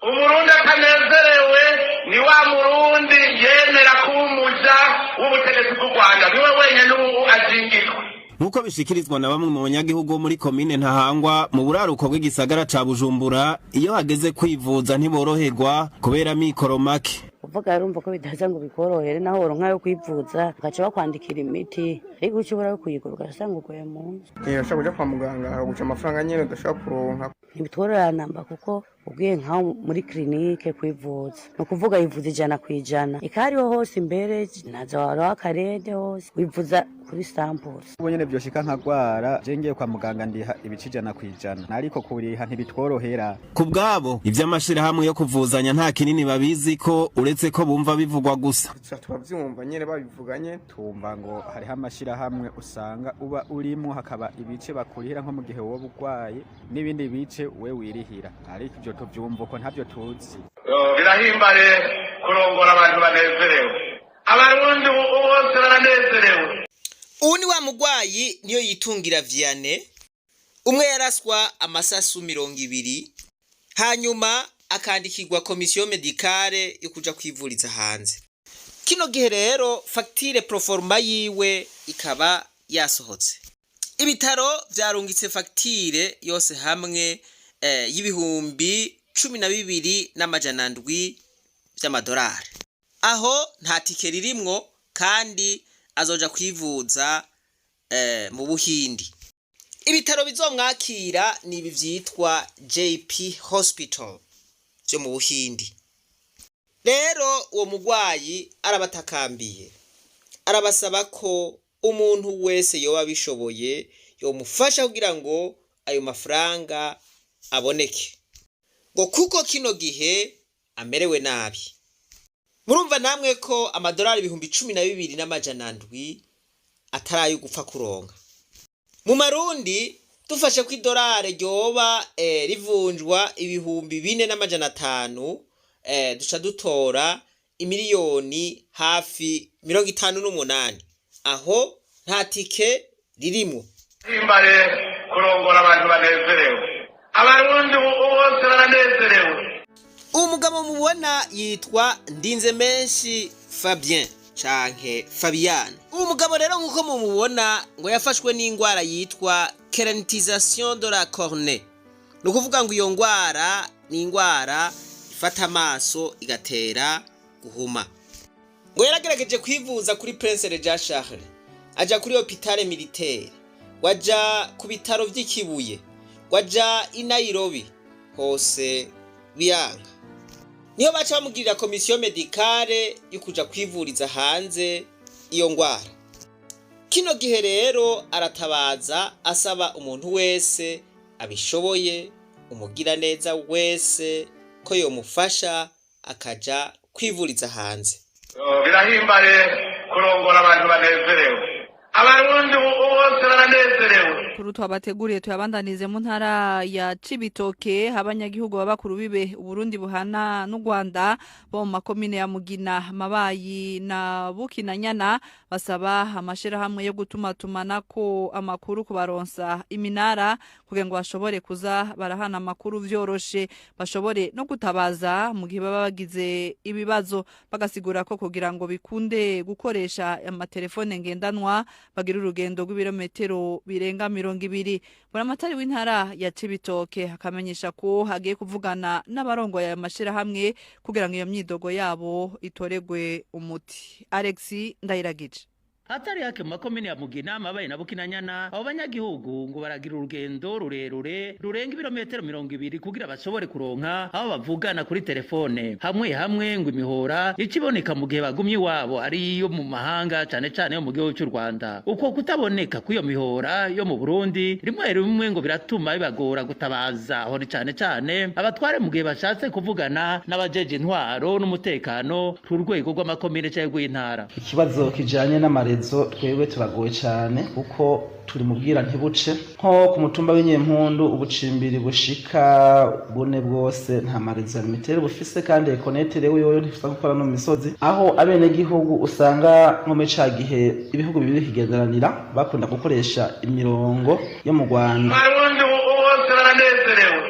Umurundi atanezerewe ni wa murundi yemera kuba umuja w'ubutegetsi bw'u Rwanda, niwe wenyine ubu azingirwa. Nk'uko bishikirizwa na bamwe mu banyagihugu bo muri komine Ntahangwa mu buraruko bw'igisagara ca Bujumbura, iyo hageze kwivuza ntiboroherwa kubera mikoro make. Uvuga urumva ko bidaza ngo bikorohere, naho woronka yo kwivuza ugaca bakwandikira imiti, ariko uca ubura yo kuyigura ugasanga ugoye mu nzu. Iyo ushaka kuja kwa muganga haraguca amafaranga nyene udashobora kuronka. Ntibitworohera namba, kuko ugiye nkaho muri clinique kwivuza, ni ukuvuga yivuza 100%, eka hariho hose imbere naza waroha akarede hose wivuza kuri samples. Ubu nyene vyoshika nkagwara, je ngiye kwa muganga ndiha ibice 100%, ariko kuriha ntibitworohera. Ku bwabo, ivy'amashirahamwe yo kuvuzanya nta kinini babizi ko, uretse ko bumva bivugwa gusa. Tubavyumva nyene babivuganye. Tumva ngo hariho amashirahamwe usanga uba urimwo, hakaba ibice bakurihira nko mu gihe woba urwaye, n'ibindi bice we wirihira, ariko ivyo tuvyumva uko, ntavyo tuzi. Birahimbaye kurongora abantu banezerewe. Abarundi bose baranezerewe. Ubu ni wa mugwayi niyo yitungira Vianney, umwe yaraswa amasasu 20, hanyuma akandikirwa commission médicale yo kuja kwivuriza hanze. Kino gihe rero facture proforma yiwe ikaba yasohotse, ibitaro vyarungitse facture yose hamwe y'12,700 vy'amadolari. Aho nta tike ririmwo, kandi azoja kwivuza mu Buhindi. Ibitaro bizomwakira ni ibi vyitwa JP Hospital vyo mu Buhindi. Rero uwo mugwayi arabatakambiye, arabasaba ko umuntu wese yoba abishoboye yomufasha kugira ngo ayo mafaranga aboneke, ngo kuko kino gihe amerewe nabi. Murumva namwe ko amadolari 12,700 atari ayo gupfa kuronka. Mu marundi dufashe ko idolari ryoba rivunjwa 4,500, duca dutora imiliyoni hafi 58. Aho nta tike ririmwo. Himbare kurongora abantu banezerewe. Abarundi bose baranezerewe. Uwo mugabo mubona yitwa Ndinze Menshi Fabien canke Fabian. Uwo mugabo rero, nk'uko mumubona, ngo yafashwe n'indwara yitwa kératisation de la cornée. Ni ukuvuga ngo iyo ndwara ni indwara ifata amaso igatera guhuma. Ngo yaragerageje kwivuza kuri Prince Régent Charles, aja kuri Hôpital Militaire, waja ku bitaro vy'ikibuye, waja i Nairobi, hose biyanka. Niyo baca bamugirira commission médicale yo kuja kwivuriza hanze iyo ngwara. Kino gihe rero aratabaza asaba umuntu wese abishoboye, umugira neza wese, ko yomufasha akaja kwivuriza hanze. Birahimbaye kurongora abantu banezerewe. Abarundi bose baranezerewe. Kuru twabateguriye tuyabandanize mu ntara ya Cibitoke. Abanyagihugu baba ku rubibe Uburundi buhana n'u Rwanda bo mu makomine ya Mugina, Mabayi na Bukinanyana basaba amashirahamwe yo gutumatumanako amakuru kubaronsa iminara kugira ngo bashobore kuza barahana amakuru vyoroshe, bashobore no gutabaza mu gihe baba bagize ibibazo. Bagasigura ko kugira ngo bikunde gukoresha amatelefone ngendanwa bagira urugendo rw'ibirometero birenga 20. Buramatari w'intara ya Cibitoke akamenyesha ko hagiye kuvugana n'abarongoye aya mashirahamwe kugira ngo iyo myidogo yabo itoregwe umuti. Alex Ndayiragije. Hatari hake mu makomine ya Mugina, Mabayi na Bukinanyana, abo banyagihugu ngo baragira urugendo rurerure rurenga ibirometero 20 kugira bashobore kuronka aho bavugana kuri telefone. Hamwe hamwe ngo imihora ikiboneka mu gihe bagumye iwabo ari iyo mu mahanga, cane cane yo mu gihugu cy'u Rwanda. Uko kutaboneka kw'iyo mihora yo mu Burundi rimwe rimwe ngo biratuma bibagora gutabaza, aho ni cane cane abatware mu gihe bashatse kuvugana n'abajeje intwaro n'umutekano ku rwego rw'amakomine canke rw'intara. Ikibazo kijanye n'amarezo, twebwe turagoye cyane kuko turi mu bwira ntibuce. Nko ku mutumba w'inyempundu, ubucimbiri bushika bune bwose nta marezo ya Lumitel bufise, kandi Econet rero yoyo ntifisa gukora no mu misozi, aho abenegihugu usanga nko muri ca gihe ibihugu bibiri bikigenderanira bakunda gukoresha imirongo yo mu Rwanda. Abarundi bose baranezerewe.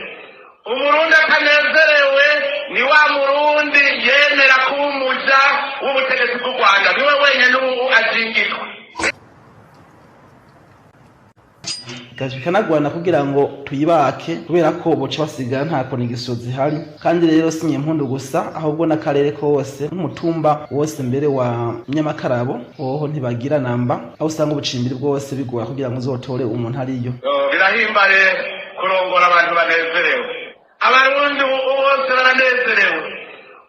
Umurundi atanezerewe ni wa murundi yemera kuba umuja w'ubutegetsi bw'u Rwanda, niwe wenyine ubu azingirwa. Bikanagorana kugira ngo tuyibake kubera ko boca basigara nta connexion zihari. Kandi rero si Nyempundu gusa, ahubwo n'akarere kose, nk'umutumba wose mbere wa Nyamakarabo hoho ntibagira namba, aho usanga ubucimbiri bwose bigora kugira ngo uzotore umuntu ariyo. Birahimbaye kurongora abantu banezerewe. Abarundi bose baranezerewe.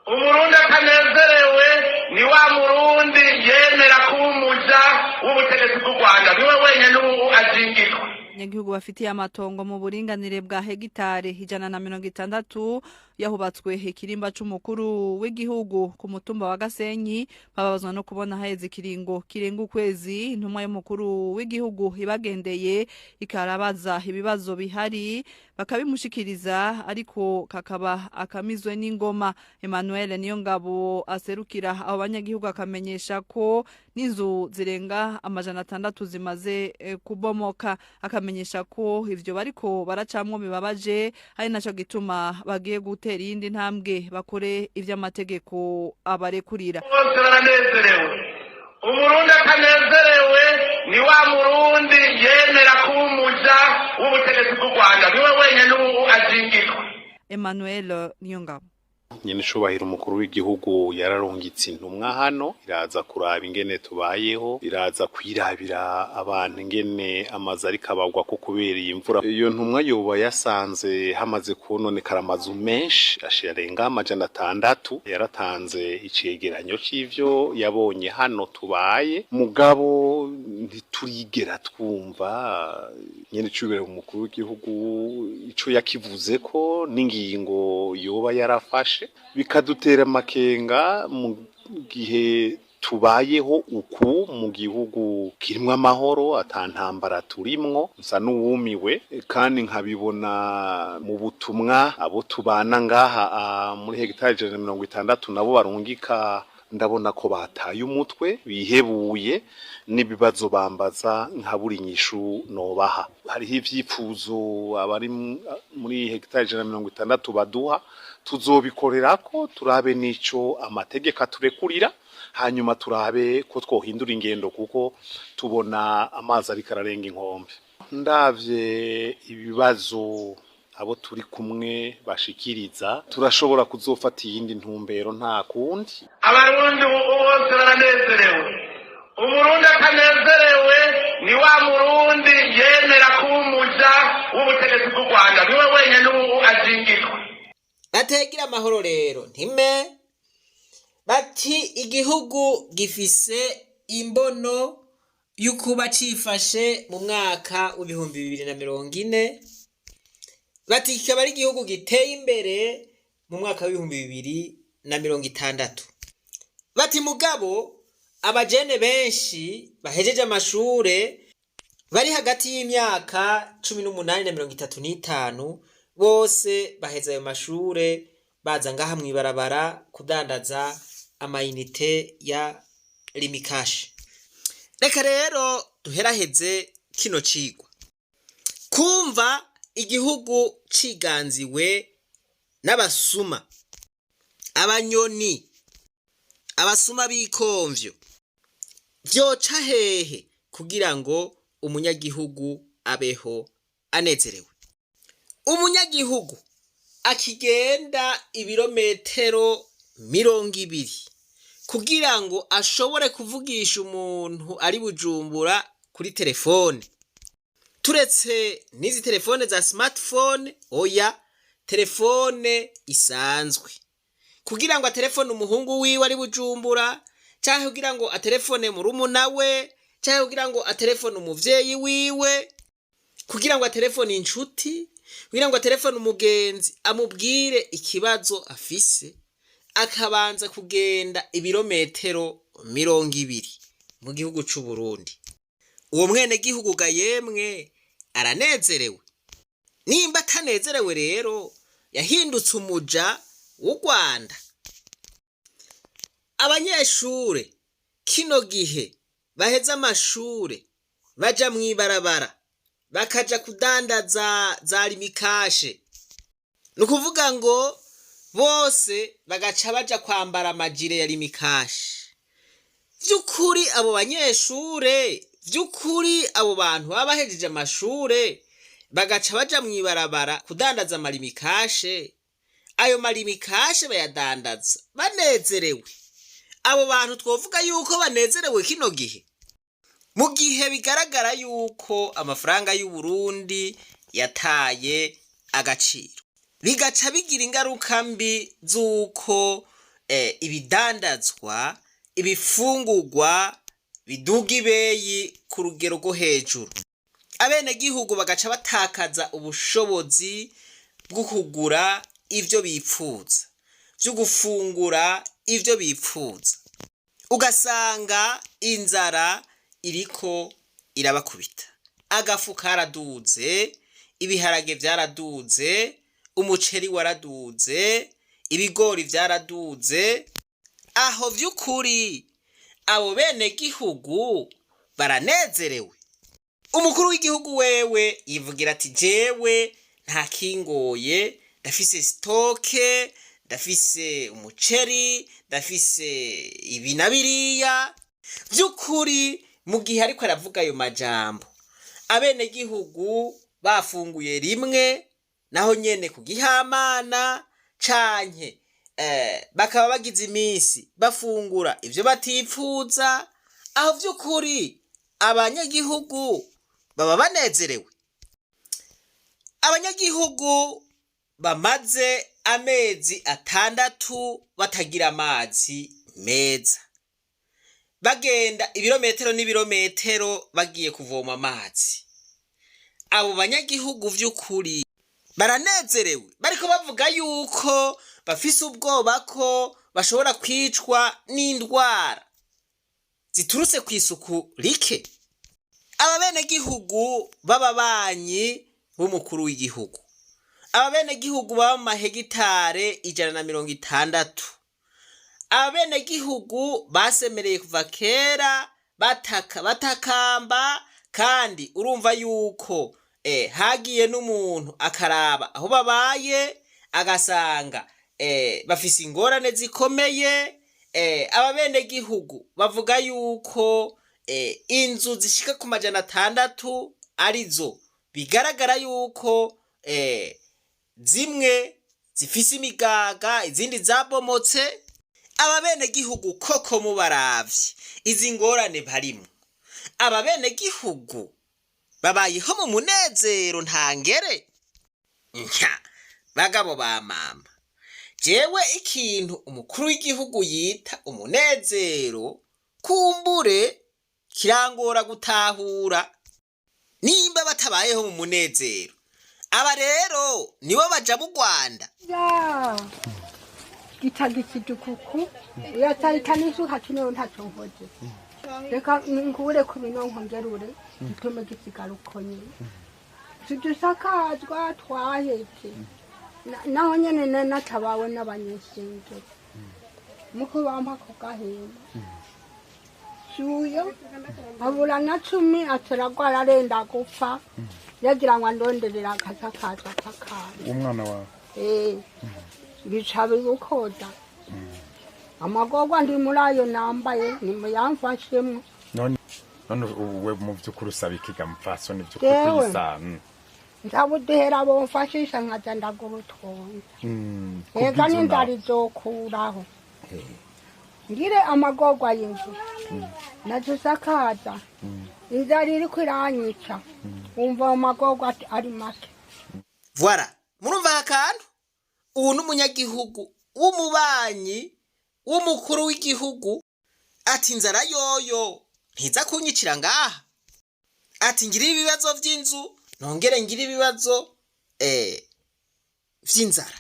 Umurundi atanezerewe ni wa murundi yemera kuba umuja w'ubutegetsi bw'u Rwanda, niwe wenyine ubu azingirwa. Abanyagihugu bafitiye amatongo mu buringanire bwa hegitari 160 yahubatswe ikirimba c'umukuru w'igihugu ku mutumba wa Gasenyi bababazwa no kubona haheze ikiringo kirenga ukwezi intumwa y'umukuru w'igihugu ibagendeye ikarabaza ibibazo bihari bakabimushikiriza, ariko kakaba akamizwe n'ingoma. Emmanuel Niyongabo aserukira abo banyagihugu akamenyesha ko n'inzu zirenga 600 zimaze kubomoka, akamenyesha ko ivyo bariko baracamwo bibabaje, ari naco gituma bagiye gutera iyindi ntambwe bakore ivy'amategeko abarekurira. Bose baranezerewe. Umurundi atanezerewe ni wa murundi yemera kuba umuja w'ubutegetsi bw'u Rwanda, niwe wenyine ubu azingirwa. Emmanuel Niyongabo. Nyene cubahiro umukuru w'igihugu yararungitse intumwa hano, iraza kuraba ingene tubayeho, iraza kwirabira abantu ingene amazu ariko abagwa ko kubera iyi mvura. Iyo ntumwa yoba yasanze hamaze kononekara amazu menshi arenga 600. Yaratanze icegeranyo c'ivyo yabonye hano tubaye, mugabo ntiturigera twumva nyene cubahiro umukuru w'igihugu ico yakivuzeko n'ingingo yoba yarafashe, bikadutera amakenga mu gihe tubayeho uku mu gihugu kirimwo amahoro, atantambara turimwo. Nsa n'uwumiwe kandi nkabibona mu butumwa abo tubana ngaha muri hegitari 160 nabo barungika. Ndabona ko bataye umutwe, bihebuye n'ibibazo bambaza nkabura inyishu nobaha. Hariho ivyifuzo abari muri hegitari 160 baduha, tuzobikorerako turabe n'ico amategeko aturekurira, hanyuma turabe ko twohindura ingendo, kuko tubona amazi ariko ararenga inkombe. Ndavye ibibazo abo turi kumwe bashikiriza, turashobora kuzofata iyindi ntumbero, nta kundi. Abarundi bose baranezerewe. Umurundi atanezerewe ni wa murundi yemera kuba umuja w'ubutegetsi bw'u Rwanda, niwe wenyine ubu azingirwa. Bategira amahoro rero ntime bati igihugu gifise imbono y'ukuba cifashe mu mwaka w'2040, bati kikaba ari igihugu giteye imbere mu mwaka w'2060. Bati mugabo abajene benshi bahejeje amashure bari hagati y'imyaka 18 na 35 bose baheza ayo mashure baza ngaha mw'ibarabara kudandaza amayinite ya Lumicash. Reka rero duheraheze kino cigwa. Kumva igihugu ciganziwe n'abasuma, abanyoni, abasuma b'ikomvyo, vyoca hehe kugira ngo umunyagihugu abeho anezerewe? Umunyagihugu akigenda ibirometero 20 kugira ngo ashobore kuvugisha umuntu ari Bujumbura kuri telefone, turetse n'izi telefone za smartphone, oya, telefone isanzwe, kugira ngo atelefone umuhungu wiwe ari Bujumbura, canke kugira ngo atelefone murumuna we, canke kugira ngo atelefone umuvyeyi wiwe, kugira ngo atelefone inshuti, kugira ngo atelefone umugenzi amubwire ikibazo afise, akabanza kugenda ibirometero 20 mu gihugu c'u Burundi. Uwo mwene gihugu ga yemwe aranezerewe? Nimba atanezerewe rero yahindutse umuja w'u Rwanda. Abanyeshure kino gihe baheze amashure baja mw'ibarabara bakaja kudandaza za Lumicash, ni ukuvuga ngo bose bagaca baja kwambara amajire ya Lumicash. Vy'ukuri abo banyeshure, vy'ukuri abo bantu baba bahejeje amashure bagaca baja mw'ibarabara kudandaza ama Lumicash, ayo ma Lumicash bayadandaza banezerewe? Abo bantu twovuga yuko banezerewe kino gihe, mu gihe bigaragara yuko amafaranga y'u Burundi yataye agaciro, bigaca bigira ingaruka mbi z'uko ibidandazwa, ibifungurwa biduga ibeyi ku rugero rwo hejuru, abenegihugu bagaca batakaza ubushobozi bwo kugura ivyo bipfuza, vyo gufungura ivyo bipfuza, ugasanga inzara iriko irabakubita. Agafu karaduze, ibiharage vyaraduze, umuceri waraduze, ibigori vyaraduze. Aho vy'ukuri abo bene gihugu baranezerewe? Umukuru w'igihugu wewe yivugira ati jewe nta kingoye, ndafise stock, ndafise umuceri, ndafise ibi na biriya. Vy'ukuri mu gihe ariko aravuga ayo majambo, abenegihugu bafunguye rimwe naho nyene ku gihamana, canke bakaba bagize iminsi bafungura ivyo batipfuza, aho vy'ukuri abanyagihugu baba banezerewe? Abanyagihugu bamaze amezi 6 batagira amazi meza, bagenda ibirometero n'ibirometero bagiye kuvoma amazi, abo banyagihugu vy'ukuri baranezerewe? Bariko bavuga yuko bafise ubwoba ko bashobora kwicwa n'indwara ziturutse ku isuku rike. Aba benegihugu b'ababanyi b'umukuru w'igihugu, aba benegihugu baba mu mahegitare 160. Abenegihugu basemereye kuva kera, bataka batakamba, kandi urumva yuko hagiye n'umuntu akaraba aho babaye, agasanga bafise ingorane zikomeye. Aba benegihugu bavuga yuko inzu zishika ku 600 arizo bigaragara yuko zimwe zifise imigaga, izindi zabomotse. Aba benegihugu koko mubaravye izi ngorane barimwo, aba benegihugu babayeho mu munezero ntangere? Nya bagabo ba mama, jewe ikintu umukuru w'igihugu yita umunezero kumbure kirangora gutahura. Nimba batabayeho mu munezero, aba rero nibo baja mu Rwanda. Ya gitagisidukuku uyatahita n'isuka kino ntacyo nkoze, reka nkure ku binonko ngerure gitume gisigara uko nyene. Tudusakazwa twahetse. Naho nyene natabawe n'abanyeshengero muko bampa ku gahema suyo abura na 10 ataragwara arenda gupfa, yagira ngo andonderera akasakaza akakana. Umwana wawe? Eh, bica bigukoda amagorwa ndi muri ayo nambaye nimuyamfashemwo. None uwe mu by'ukuri usaba ikiga mupfasoni by'ukuri? Jewe. Kuyisana. Nzabuduhera bomfashisha nkaja ndagura utwonda. Ega Kubw'inzu n'inzara nawe. izokuraho ngire amagorwa y'inzu nazisakaza, inzara iriko iranyica, wumva ayo magorwa ari make. Voilà, murumva aka kantu? Ubu n'umunyagihugu w'umubanyi w'umukuru w'igihugu ati: "Inzara yoyo ntiza kunyicira ngaha." Ati: "Ngire ibibazo vy'inzu, nongere ngire ibibazo vy'inzara."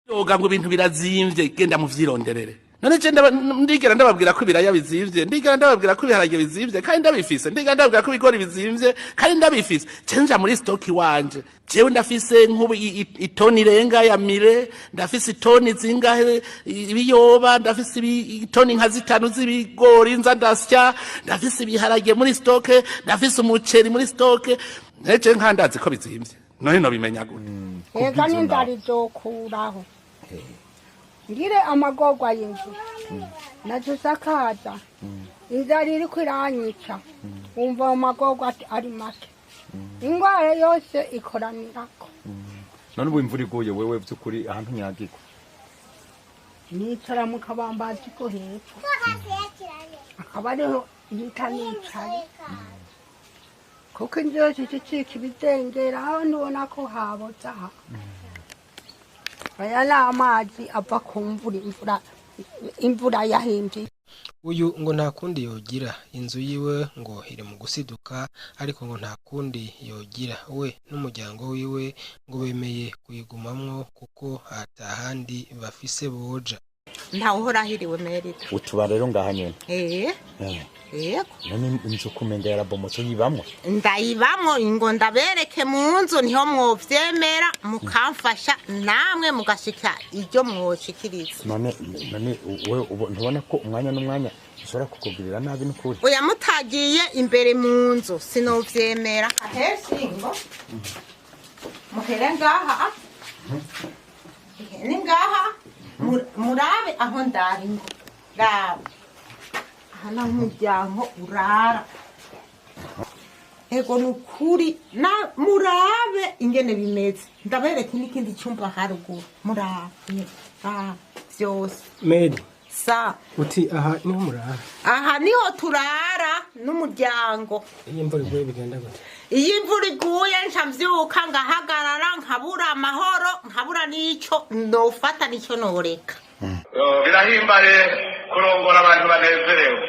Yoga ngo ibintu birazimvye, genda muvyironderere. None je ndigera ndababwira ko ibiraya bizimvye, ndigera ndababwira ko ibiharage bizimvye kandi ndabifise, ndigera ndababwira ko ibigori bizimvye kandi ndabifise? Je nja muri stock iwanje, jewe ndafise nk'ubu itoni irenga ya mire, ndafise itoni zingahe ibiyoba, ndafise itoni nka 5 z'ibigori nza ndasya, ndafise ibiharage muri stock, ndafise umuceri muri stock. Neje nkandazi ko bizimvye, none nobimenya gute? Ega n'inzara izokuraho ngire amagorwa y'inzu nazisakaza, inzara iriko iranyica, wumva ayo magorwa ari make, ingwara yose ikoranirako. None ubu imvura iguye, wewe by'ukuri ahantu nyagirwa? Nicara mu kabambazi ko hepfo, akaba ariho yita nicaye, kuko inzu yose icicika ibidengera. Aho ntubona ko haboze aha? Aya ni amazi ava ku mvura, imvura yahimbye. Uyu ngo nta kundi yogira, inzu yiwe ngo iri mu gusiduka, ariko ngo nta kundi yogira, we n'umuryango wiwe ngo bemeye kuyigumamwo kuko atahandi bafise boja. Ntawe uhora ahiriwe Merida. Utuba rero ngaha nyene? Eh. Yego. None inzu kumenga yarabomotse, uyibamwo? Ndayibamwo, ngo ndabereke mu nzu niho mwovyemera mukamfasha namwe mugashika ibyo mwoshikiriza. None wewe ntubona ko umwanya n'umwanya ushobora kukugirira nabi n'ukuri? Oya, mutagiye imbere mu nzu sinovyemera. Ahesi ngo muhere ngaha, ni ngaha. Murabe aho ndari, ngo raba aha naho umuryango urara. Ego, ni ukuri na murabe ingene bimeze, ndabereke n'ikindi cyumba haruguru, murabe ah, vyose. Mary. Sa. Uti aha niho murara? Aha niho turara n'umuryango. Iyo imvura iguye bigenda gute? Iyo imvura iguye nca mvyuka ngahagarara, nkabura amahoro, nkabura n'ico nofata n'ico noreka. Yo, birahimbaye kurongora abantu banezerewe.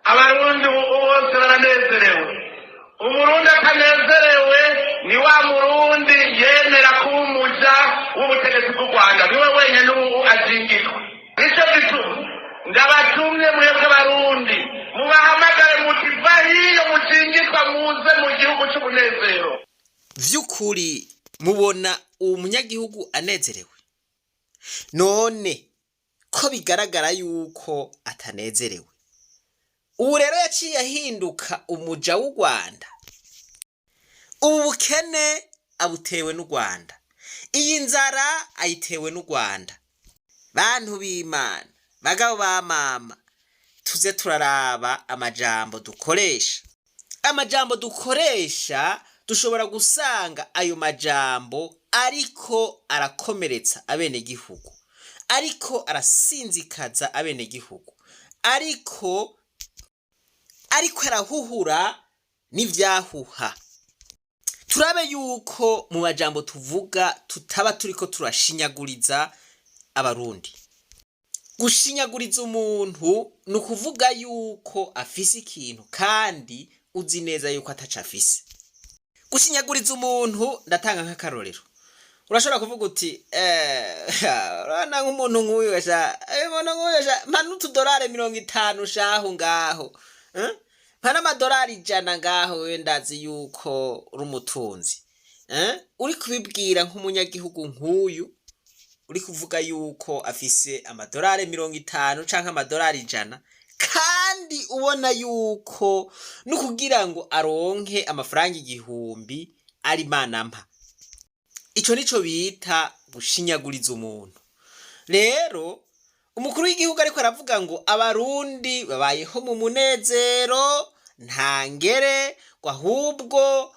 Abarundi ubu bose baranezerewe. Umurundi atanezerewe ni wa murundi yemera kuba umuja w'ubutegetsi bw'u Rwanda, niwe wenyine ubu azingirwa. Nicyo gituma ndabatumye mwebwe Barundi, mubahamagare muti: "Va hiyo mukingirwa, muze mu gihugu c'umunezero." Vy'ukuri mubona uwo munyagihugu anezerewe? None Ko bigaragara yuko atanezerewe. Ubu rero yaciye ahinduka umuja w'u Rwanda. Ubu bukene abutewe n'u Rwanda, iyi nzara ayitewe n'u Rwanda. Bantu b'Imana, bagabo ba mama, tuze turaraba amajambo dukoresha. Amajambo dukoresha, dushobora gusanga ayo majambo ariko arakomeretsa abenegihugu, ariko arasinzikaza abenegihugu, ariko arahuhura n'ivyahuha. Turabe yuko mu majambo tuvuga tutaba turiko turashinyaguriza Abarundi. Gushinyaguriza umuntu ni ukuvuga yuko afise ikintu kandi uzi neza yuko ataco afise. Gushinyaguriza umuntu, ndatanga nk'akarorero: urashobora kuvuga uti urabona nk'umuntu nk'uyu sha, umuntu nk'uyu sha, mpa n'utudorari 50 shahu ngaho, eh? Mpa n'amadorari 100 ngaho, wewe ndazi yuko uri umutunzi, eh? Uri kubibwira nk'umunyagihugu nk'uyu uri kuvuga yuko afise amadorari 50 canke amadorari 100, kandi ubona yuko no kugira ngo aronke amafaranga 1000 ari mana mpa. Ico nico bita gushinyaguriza umuntu. Rero umukuru w'igihugu ariko aravuga ngo Abarundi babayeho mu munezero nta ngere, ngo ahubwo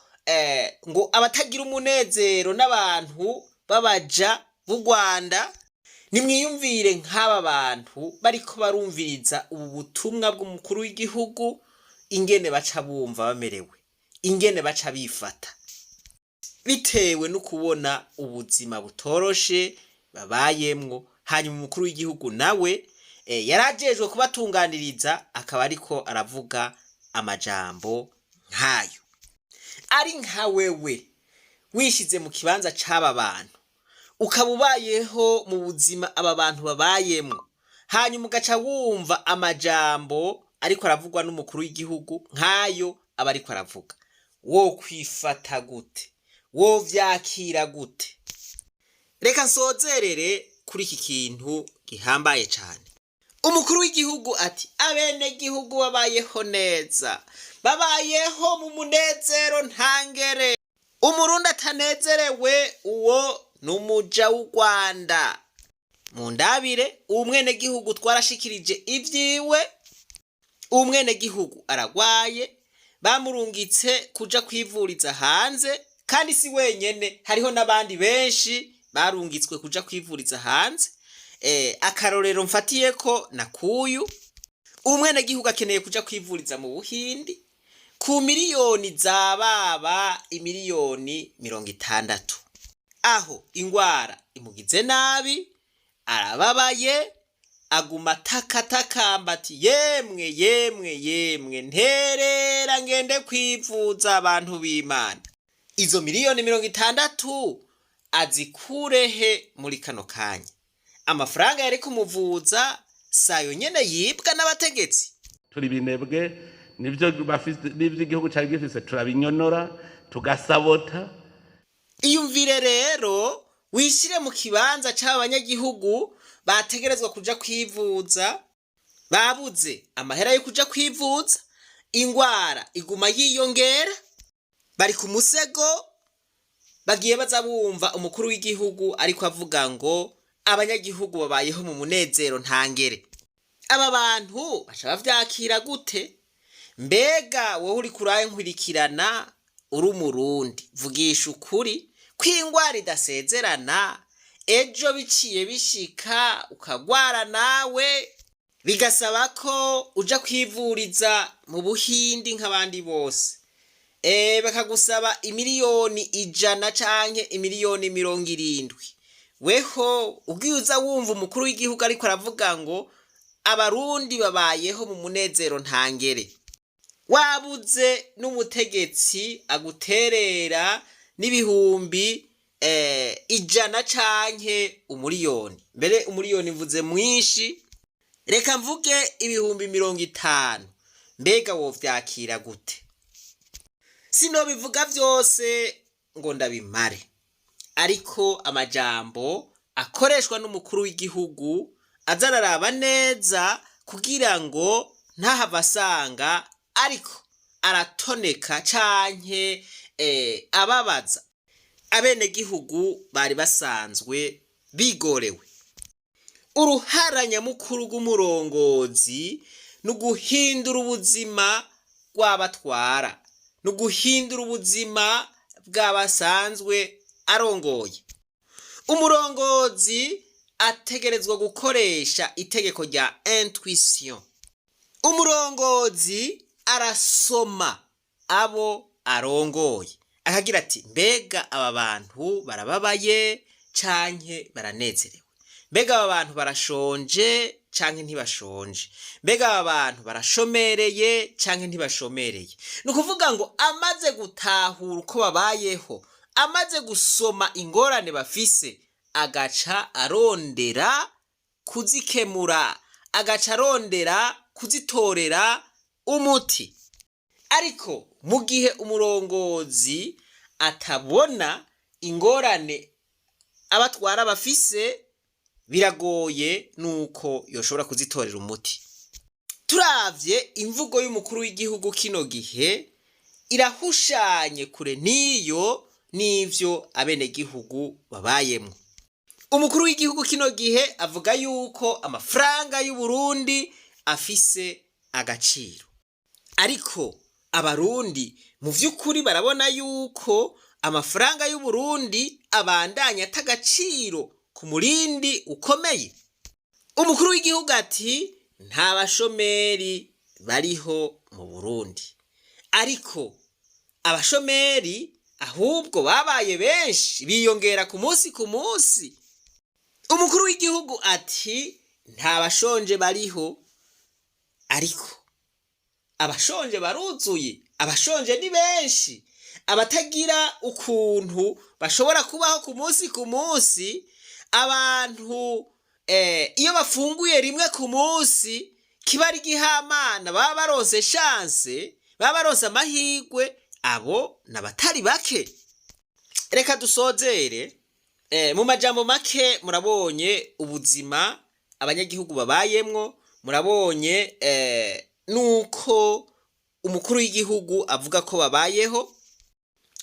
ngo abatagira umunezero n'abantu babaja b'u Rwanda. Nimwiyumvire nk'aba bantu bariko barumviriza ubu butumwa bw'umukuru w'igihugu, ingene baca bumva bamerewe, ingene baca bifata bitewe no kubona ubuzima butoroshe babayemwo. Hanyuma umukuru w'igihugu nawe yarajejwe kubatunganiriza, akaba ariko aravuga amajambo nk'ayo. Ari nka wewe wishize mu kibanza c'aba bantu, ukaba ubayeho mu buzima aba bantu babayemwo, hanyuma ugaca wumva amajambo ariko aravugwa n'umukuru w'igihugu nk'ayo aba ariko aravuga, wo kwifata gute? Wo vyakira gute? Reka nsozerere kuri iki kintu gihambaye cane. Umukuru w'igihugu ati abenegihugu babayeho neza, babayeho mu munezero ntangere, Umurundi atanezerewe uwo ni umuja w'u Rwanda. Mu ndabire umwenegihugu twarashikirije ivyiwe. Umwenegihugu aragwaye, bamurungitse kuja kwivuriza hanze, kandi si wenyene, hariho n'abandi benshi barungitswe kuja kwivuriza hanze. Akarorero mfatiyeko na kuyu umwenegihugu akeneye kuja kwivuriza mu Buhindi ku miliyoni zababa imiliyoni 60. Aho ingwara imugize nabi, arababaye, aguma atakatakamba ati yemwe, yemwe, yemwe, nterera ngende kwivuza. Abantu b'Imana, izo miliyoni 60 azikurehe muri kano kanya? Amafaranga yari kumuvuza sayo nyene yibwa n'abategetsi. Turi binebwe, nivyo bafise n'ivyo igihugu cari gifise turabinyonora, tugasabota. Iyumvire rero, wishire mu kibanza c'aba banyagihugu bategerezwa kuja kwivuza, babuze amahera yo kuja kwivuza, ingwara iguma yiyongera, bari ku musego, bagiye baza bumva umukuru w'igihugu ariko avuga ngo abanyagihugu babayeho mu munezero ntangere. Aba bantu baca bavyakira gute? Mbega wowe uri kuraye nkurikirana, uri Umurundi, vugisha ukuri ko ingwara idasezerana, ejo biciye bishika ukagwara nawe, bigasaba ko uja kwivuriza mu Buhindi nk'abandi bose, bakagusaba imiliyoni 100 canke imiliyoni 70, weho ugiye uza wumva umukuru w'igihugu ariko aravuga ngo Abarundi babayeho mu munezero ntangere, wabuze n'umutegetsi aguterera n'ibihumbi 100 canke umuriyoni, mbere umuriyoni mvuze mwinshi, reka mvuge ibihumbi 50, mbega wovyakira gute? Sinobivuga vyose ngo ndabimare, ariko amajambo akoreshwa n'umukuru w'igihugu Aza araraba neza kugira ngo ntahave asanga ariko aratoneka canke ababaza abenegihugu bari basanzwe bigorewe. Uruhara nyamukuru rw'umurongozi ni uguhindura ubuzima bw'abatwara, ni uguhindura ubuzima bw'abasanzwe arongoye. Umurongozi ategerezwa gukoresha itegeko rya intuition. Umurongozi arasoma abo arongoye, akagira ati: "Mbega aba bantu barababaye canke baranezerewe? Mbega aba bantu barashonje canke ntibashonje? Mbega aba bantu barashomereye canke ntibashomereye?" Ni ukuvuga ngo amaze gutahura uko babayeho, amaze gusoma ingorane bafise, agaca arondera kuzikemura, agaca arondera kuzitorera umuti. Ariko mu gihe umurongozi atabona ingorane abatwara bafise, biragoye nuko yoshobora kuzitorera umuti. Turavye imvugo y'umukuru w'igihugu kino gihe, irahushanye kure n'iyo n'ivyo abenegihugu babayemwo. Umukuru w'igihugu kino gihe avuga yuko amafaranga y'u Burundi afise agaciro, ariko Abarundi mu vy'ukuri barabona yuko amafaranga y'u Burundi abandanya ata agaciro ku murindi ukomeye. Umukuru w'igihugu ati nta bashomeri bariho mu Burundi, ariko abashomeri ahubwo babaye benshi, biyongera ku munsi ku munsi. Umukuru w'igihugu ati nta bashonje bariho, ariko abashonje baruzuye, abashonje ni benshi. Abatagira ukuntu bashobora kubaho ku munsi ku munsi, abantu iyo bafunguye rimwe ku munsi kiba ari igihamana, baba baronse chance, baba baronse amahirwe, abo n'abatari bake. Reka dusozere mu majambo make. Murabonye ubuzima abanyagihugu babayemwo, murabonye nuko umukuru w'igihugu avuga ko babayeho.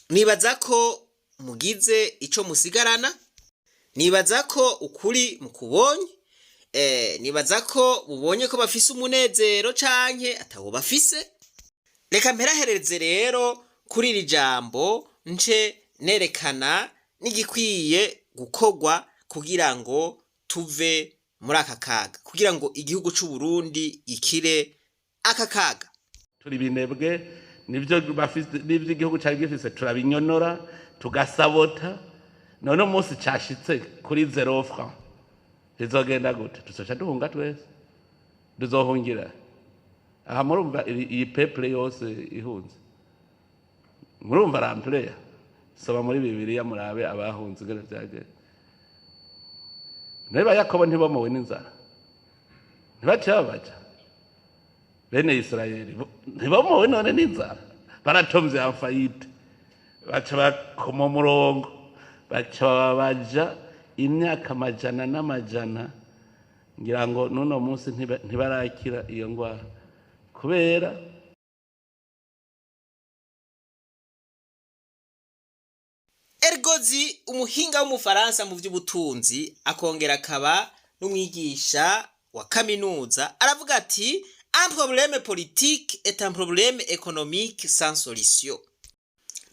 Nibaza ko mugize ico musigarana, nibaza ko ukuri mukubonye, nibaza ko mubonye ko bafise umunezero canke atawo bafise. Reka mperahereze rero kuri iri jambo, nce nerekana n'igikwiye gukorwa kugira ngo tuve muri aka kaga, kugira ngo igihugu c'u Burundi gikire aka kaga. Turi binebwe, nibyo bafise n'ibyo igihugu cyari gifise turabinyonora, tugasabota. None umunsi cashitse kuri zéro franc bizogenda gute? Tuzoca duhunga twese. Tuzohungira aha? Murumva iyi peuple yose ihunze, murumva rampureya. Soma muri Bibiliya murabe abahunze ingene vyagenze. Niba Yakobo ntibomowe n'inzara, ntibaciye babaja bene Isirayeli, ntibomowe none n'inzara, baratomvye en faillite, baca bakoma umurongo, baca babaja imyaka amajana n'amajana. Ngira ngo n'uno munsi ntibarakira iyo ndwara kubera Ergozi, umuhinga w'Umufaransa mu by'ubutunzi, akongera akaba n'umwigisha wa kaminuza, aravuga ati: "Un problème politique est un problème économique sans solution."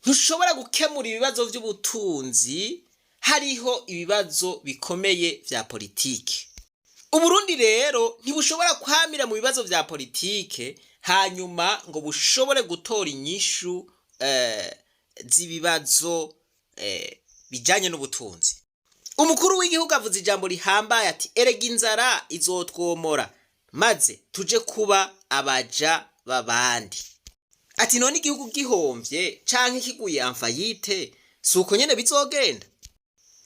Ntushobora gukemura ibibazo by'ubutunzi hariho ibibazo bikomeye vya politike. Uburundi rero ntibushobora kwamira mu bibazo vya politike hanyuma ngo bushobore gutora inyishu z'ibibazo bijanye n'ubutunzi. Umukuru w'igihugu avuze ijambo rihambaye ati: "Erega inzara izotwomora maze tuje kuba abaja b'abandi." Ati: "None igihugu gihomvye canke kiguye en faillite, si uko nyene bizogenda?"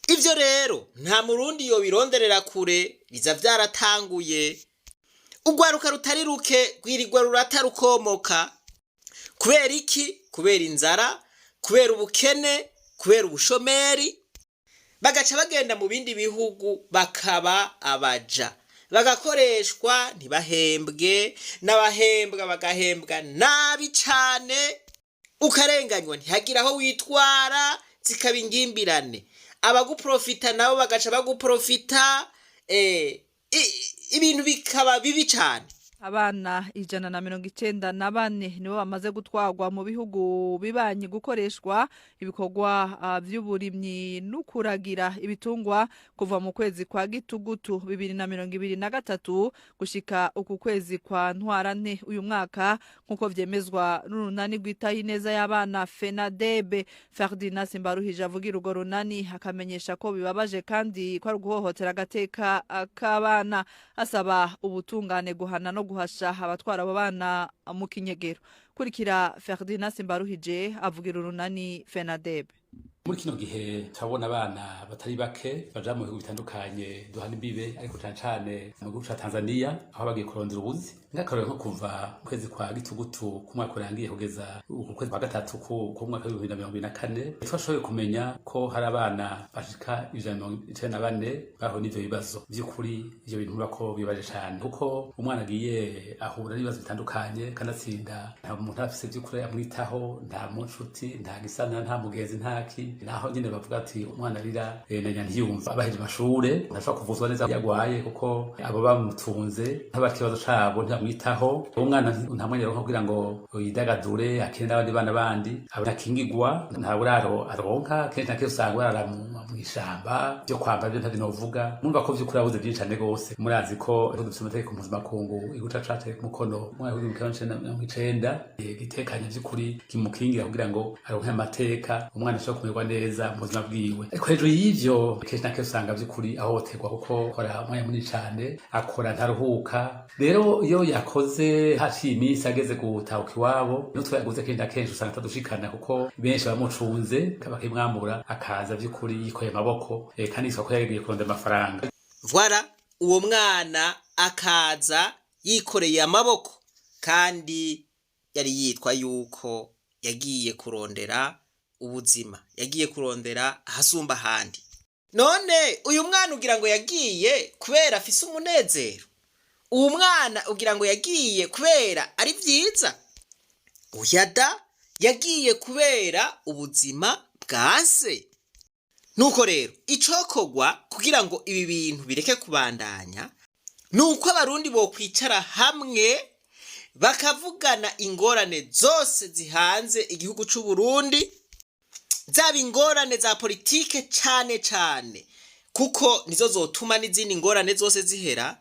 Ivyo rero nta Murundi yobironderera kure, biza vyaratanguye. Urwaruka rutari ruke rwirirwa rurata rukomoka. Kubera iki? Kubera inzara, kubera ubukene, kubera ubushomeri, bagaca bagenda mu bindi bihugu bakaba abaja. Bagakoreshwa ntibahembwe, n'abahembwa bagahembwa nabi cane, ukarenganywa ntihagire aho witwara, zikaba ingimbirane. Abaguprofita nabo bagaca baguprofita, ibintu bikaba bibi cane. Abana 194 nibo bamaze gutwarwa mu bihugu bibanyi gukoreshwa ibikorwa vy'uburimyi n'ukuragira ibitungwa kuva mu kwezi kwa Gitugutu 2023 gushika uku kwezi kwa Ntwarante uyu mwaka, nk'uko vyemezwa n'urunani rwitaho ineza y'abana FENADEB. Ferdinand Simbaruhije avugira urwo runani akamenyesha ko bibabaje kandi ko ari uguhohotera agateka k'abana, asaba ubutungane guhana no guhasha abatwara abo bana mu kinyegero. Kurikira Ferdinand Simbaruhije avugira urunani FENADEB. Muri kino gihe turabona abana batari bake baja mu bihugu bitandukanye duhana imbibe, ariko cane cane mu gihugu ca Tanzania, aho bagiye kurondera ubuzi. Nk'akarorero, nko kuva mu kwezi kwa Gitugutu k'umwaka urangiye kugeza ku kwezi kwa gatatu k'umwaka w'2024, twashoboye kumenya ko hari abana bashika 194 bahuye n'ivyo bibazo. Vy'ukuri ivyo bintu urumva ko bibabaje cane, kuko umwana agiye ahura n'ibibazo bitandukanye, kanatsinda nta muntu aba afise vy'ukuri amwitaho, nta nshuti, nta gisana, nta mugenzi, ntaki. Naho nyene bavuga ati umwana arira na nyina ntiyumva. Abaheje amashure ntashobora kuvuzwa neza yagwaye, kuko abo bamutunze ntaba ikibazo cabo, ntibamwitaho. Uwo mwana nta mwanya aronka kugira ngo yidagadure, akine n'abandi bana bandi, ntakingigwa, nta buraro aronka. Kenshi na kenshi usanga barara mw'ishamba. Vyo kwambara vyo ntavyo novuga. Murumva ko vy'ukuri abuze vyinshi cane gose. Murazi ko dufise amategeko mpuzamakungu, igihugu cacu cateye umukono mu mwaka w'1990, gitekanye vy'ukuri kimukingira kugira ngo aronke amateka, umwana ashobore kumererwa neza mu buzima bwiwe. Ariko hejuru y'ivyo, kenshi na kenshi usanga vy'ukuri ahohoterwa, kuko akora umwanya munini cane, akora ntaruhuka. Rero iyo yakoze haciye iminsi ageze gutahuka iwabo, n'utwo yaguze kenshi na kenshi usanga atadushikana, kuko benshi bamucunze bakimwambura, akaza vy'ukuri yikoreye amaboko, kandi yitwa ko yagiye kurondera amafaranga. Voilà, uwo mwana akaza yikoreye amaboko kandi yari yitwa yuko yagiye kurondera ubuzima, yagiye kurondera ahasumba ahandi. None uyu mwana ugira ngo yagiye kubera afise umunezero? Uwu mwana ugira ngo yagiye kubera ari vyiza? Oya da, yagiye kubera ubuzima bwanse. Nuko rero icokorwa kugira ngo ibi bintu bireke kubandanya nuko Abarundi bokwicara hamwe bakavugana ingorane zose zihanze igihugu c'u Burundi, zaba ingorane za politike cane cane, kuko nizo zotuma n'izindi ngorane zose zihera,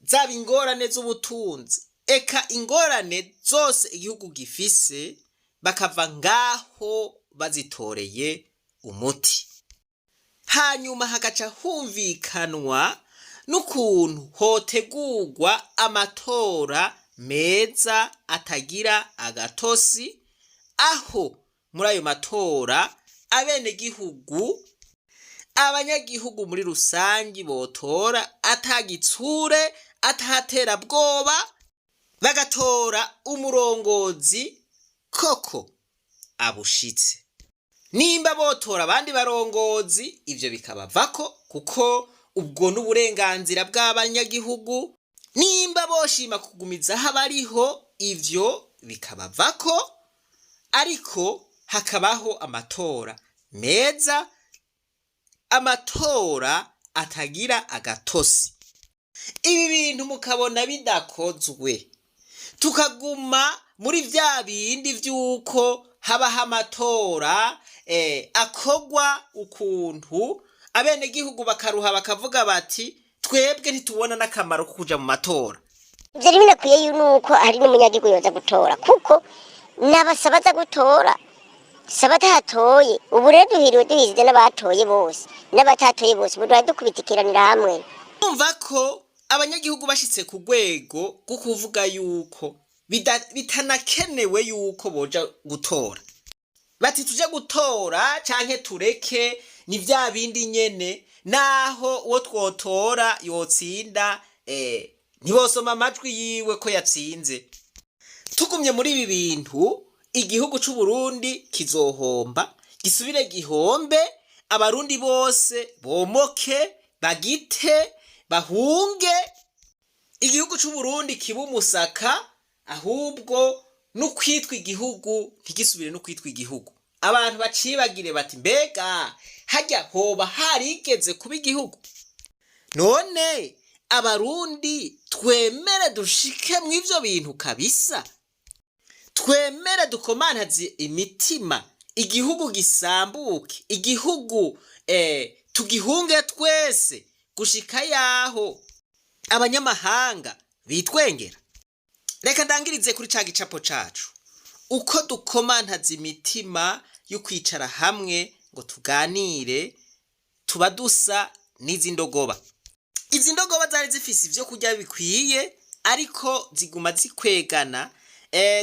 zaba ingorane z'ubutunzi, eka ingorane zose igihugu gifise, bakava ngaho bazitoreye umuti. Hanyuma hagaca humvikanwa n'ukuntu hotegurwa amatora meza atagira agatosi, aho muri ayo matora abenegihugu, abanyagihugu muri rusangi botora atagitsure, ataterabwoba, bagatora umurongozi koko abushitse. Nimba botora abandi barongozi, ivyo bikabavako, kuko ubwo n'uburenganzira bw'abanyagihugu. Nimba boshima kugumizaho abariho, ivyo bikabavako, ariko hakabaho amatora meza, amatora atagira agatosi. Ibi bintu mukabona bidakozwe, tukaguma muri vya bindi vy'uko habaho amatora akogwa ukuntu, abenegihugu bakaruha, bakavuga bati twebwe ntitubona n'akamaro ko kuja mu matora. Ivyo rero binakwiye nuko hari n'umunyagihugu yoza gutora, kuko n'abasaba aza gutora saba atatoye. Ubu rero duhiriwe duhize n'abatoye bose n'abatatoye bose, ubu duhora dukubitikiranira hamwe. Umva ko abanyagihugu bashitse ku rwego rwo kuvuga yuko bitanakenewe yuko boja gutora, bati tuje gutora canke tureke, ni vya bindi nyene, naho uwo twotora yotsinda, ntibosoma amajwi yiwe ko yatsinze. Tugumye muri ibi bintu, igihugu c'u Burundi kizohomba, gisubire gihombe, Abarundi bose bomoke bagite. Bahunge igihugu c'u Burundi kiba umusaka, ahubwo no kwitwa igihugu ntigisubire no kwitwa igihugu. Abantu bacibagire bati: "Mbega hajya hoba harigeze kuba igihugu?" None Abarundi twemere dushike mu ivyo bintu kabisa? Twemere dukomantaze imitima, igihugu gisambuke, igihugu tugihunge twese, gushika yaho abanyamahanga bitwengera? Reka ndangirize kuri ca gicapo cacu. Uko dukomantaza imitima yo kwicara hamwe ngo tuganire, tuba dusa n'izi ndogoba. Izi ndogoba zari zifise ivyo kurya bikwiye, ariko ziguma zikwegana,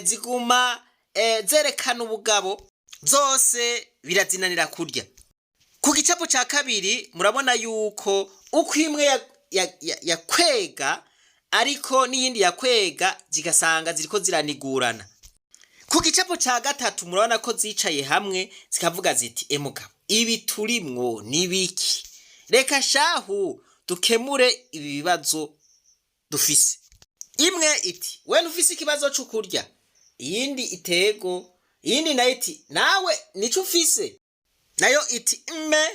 ziguma zerekana ubugabo, zose birazinanira kurya. Ku gicapo ca kabiri murabona yuko uko imwe yakwega, ariko n'iyindi yakwega, zigasanga ziriko ziranigurana. Ku gicapo ca gatatu murabona ko zicaye hamwe zikavuga ziti: "Emugabo, ibi turimwo ni biki? Reka shahu dukemure ibi bibazo dufise." Imwe iti: "We ntufise ikibazo co kurya?" Iyindi itego. Iyindi nayo iti: "Nawe nico ufise?" Nayo iti: "Mme,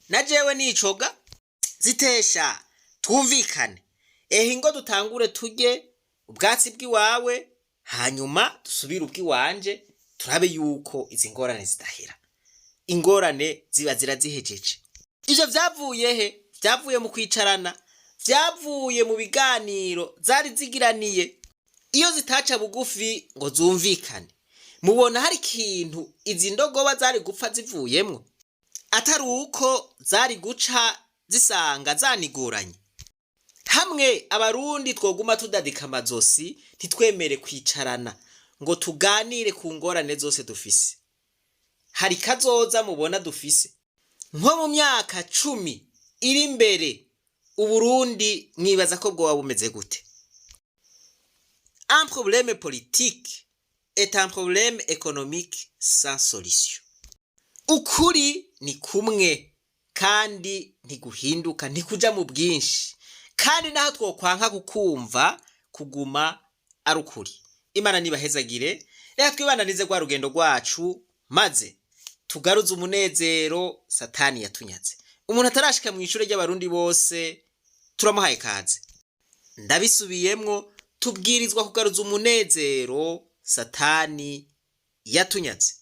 na jewe nicoga." Zitesha twumvikane, ehe, ingo dutangure turye ubwatsi bw'iwawe, hanyuma dusubire ubw'iwanje, turabe yuko izi ngorane zidahera. Ingorane ziba zirazihejeje. Ivyo vyavuye he? Vyavuye mu kwicarana, vyavuye mu biganiro zari zigiraniye. Iyo zitaca bugufi ngo zumvikane, mubona hari ikintu izi ndogoba zari gupfa zivuyemwo, atari uko zari guca zisanga zaniguranye? Hamwe Abarundi twoguma tudadika amazosi, ntitwemere kwicarana ngo tuganire ku ngorane zose dufise, hari kazoza mubona dufise? Nko mu myaka 10 iri imbere, Uburundi mwibaza ko bwoba bumeze gute? Un problème politique est un problème économique sans solution. Ukuri ni kumwe kandi ntiguhinduka, ntikuja mu bwinshi, kandi naho twokwanka kukumva, kuguma ari ukuri. Imana nibahezagire. Reka twibandanize rwa rugendo rwacu, maze tugaruze umunezero Satani yatunyaze. Umuntu atarashika mu ishure ry'Abarundi bose turamuhaye kaze. Ndabisubiyemwo: tubwirizwa kugaruza umunezero Satani yatunyaze.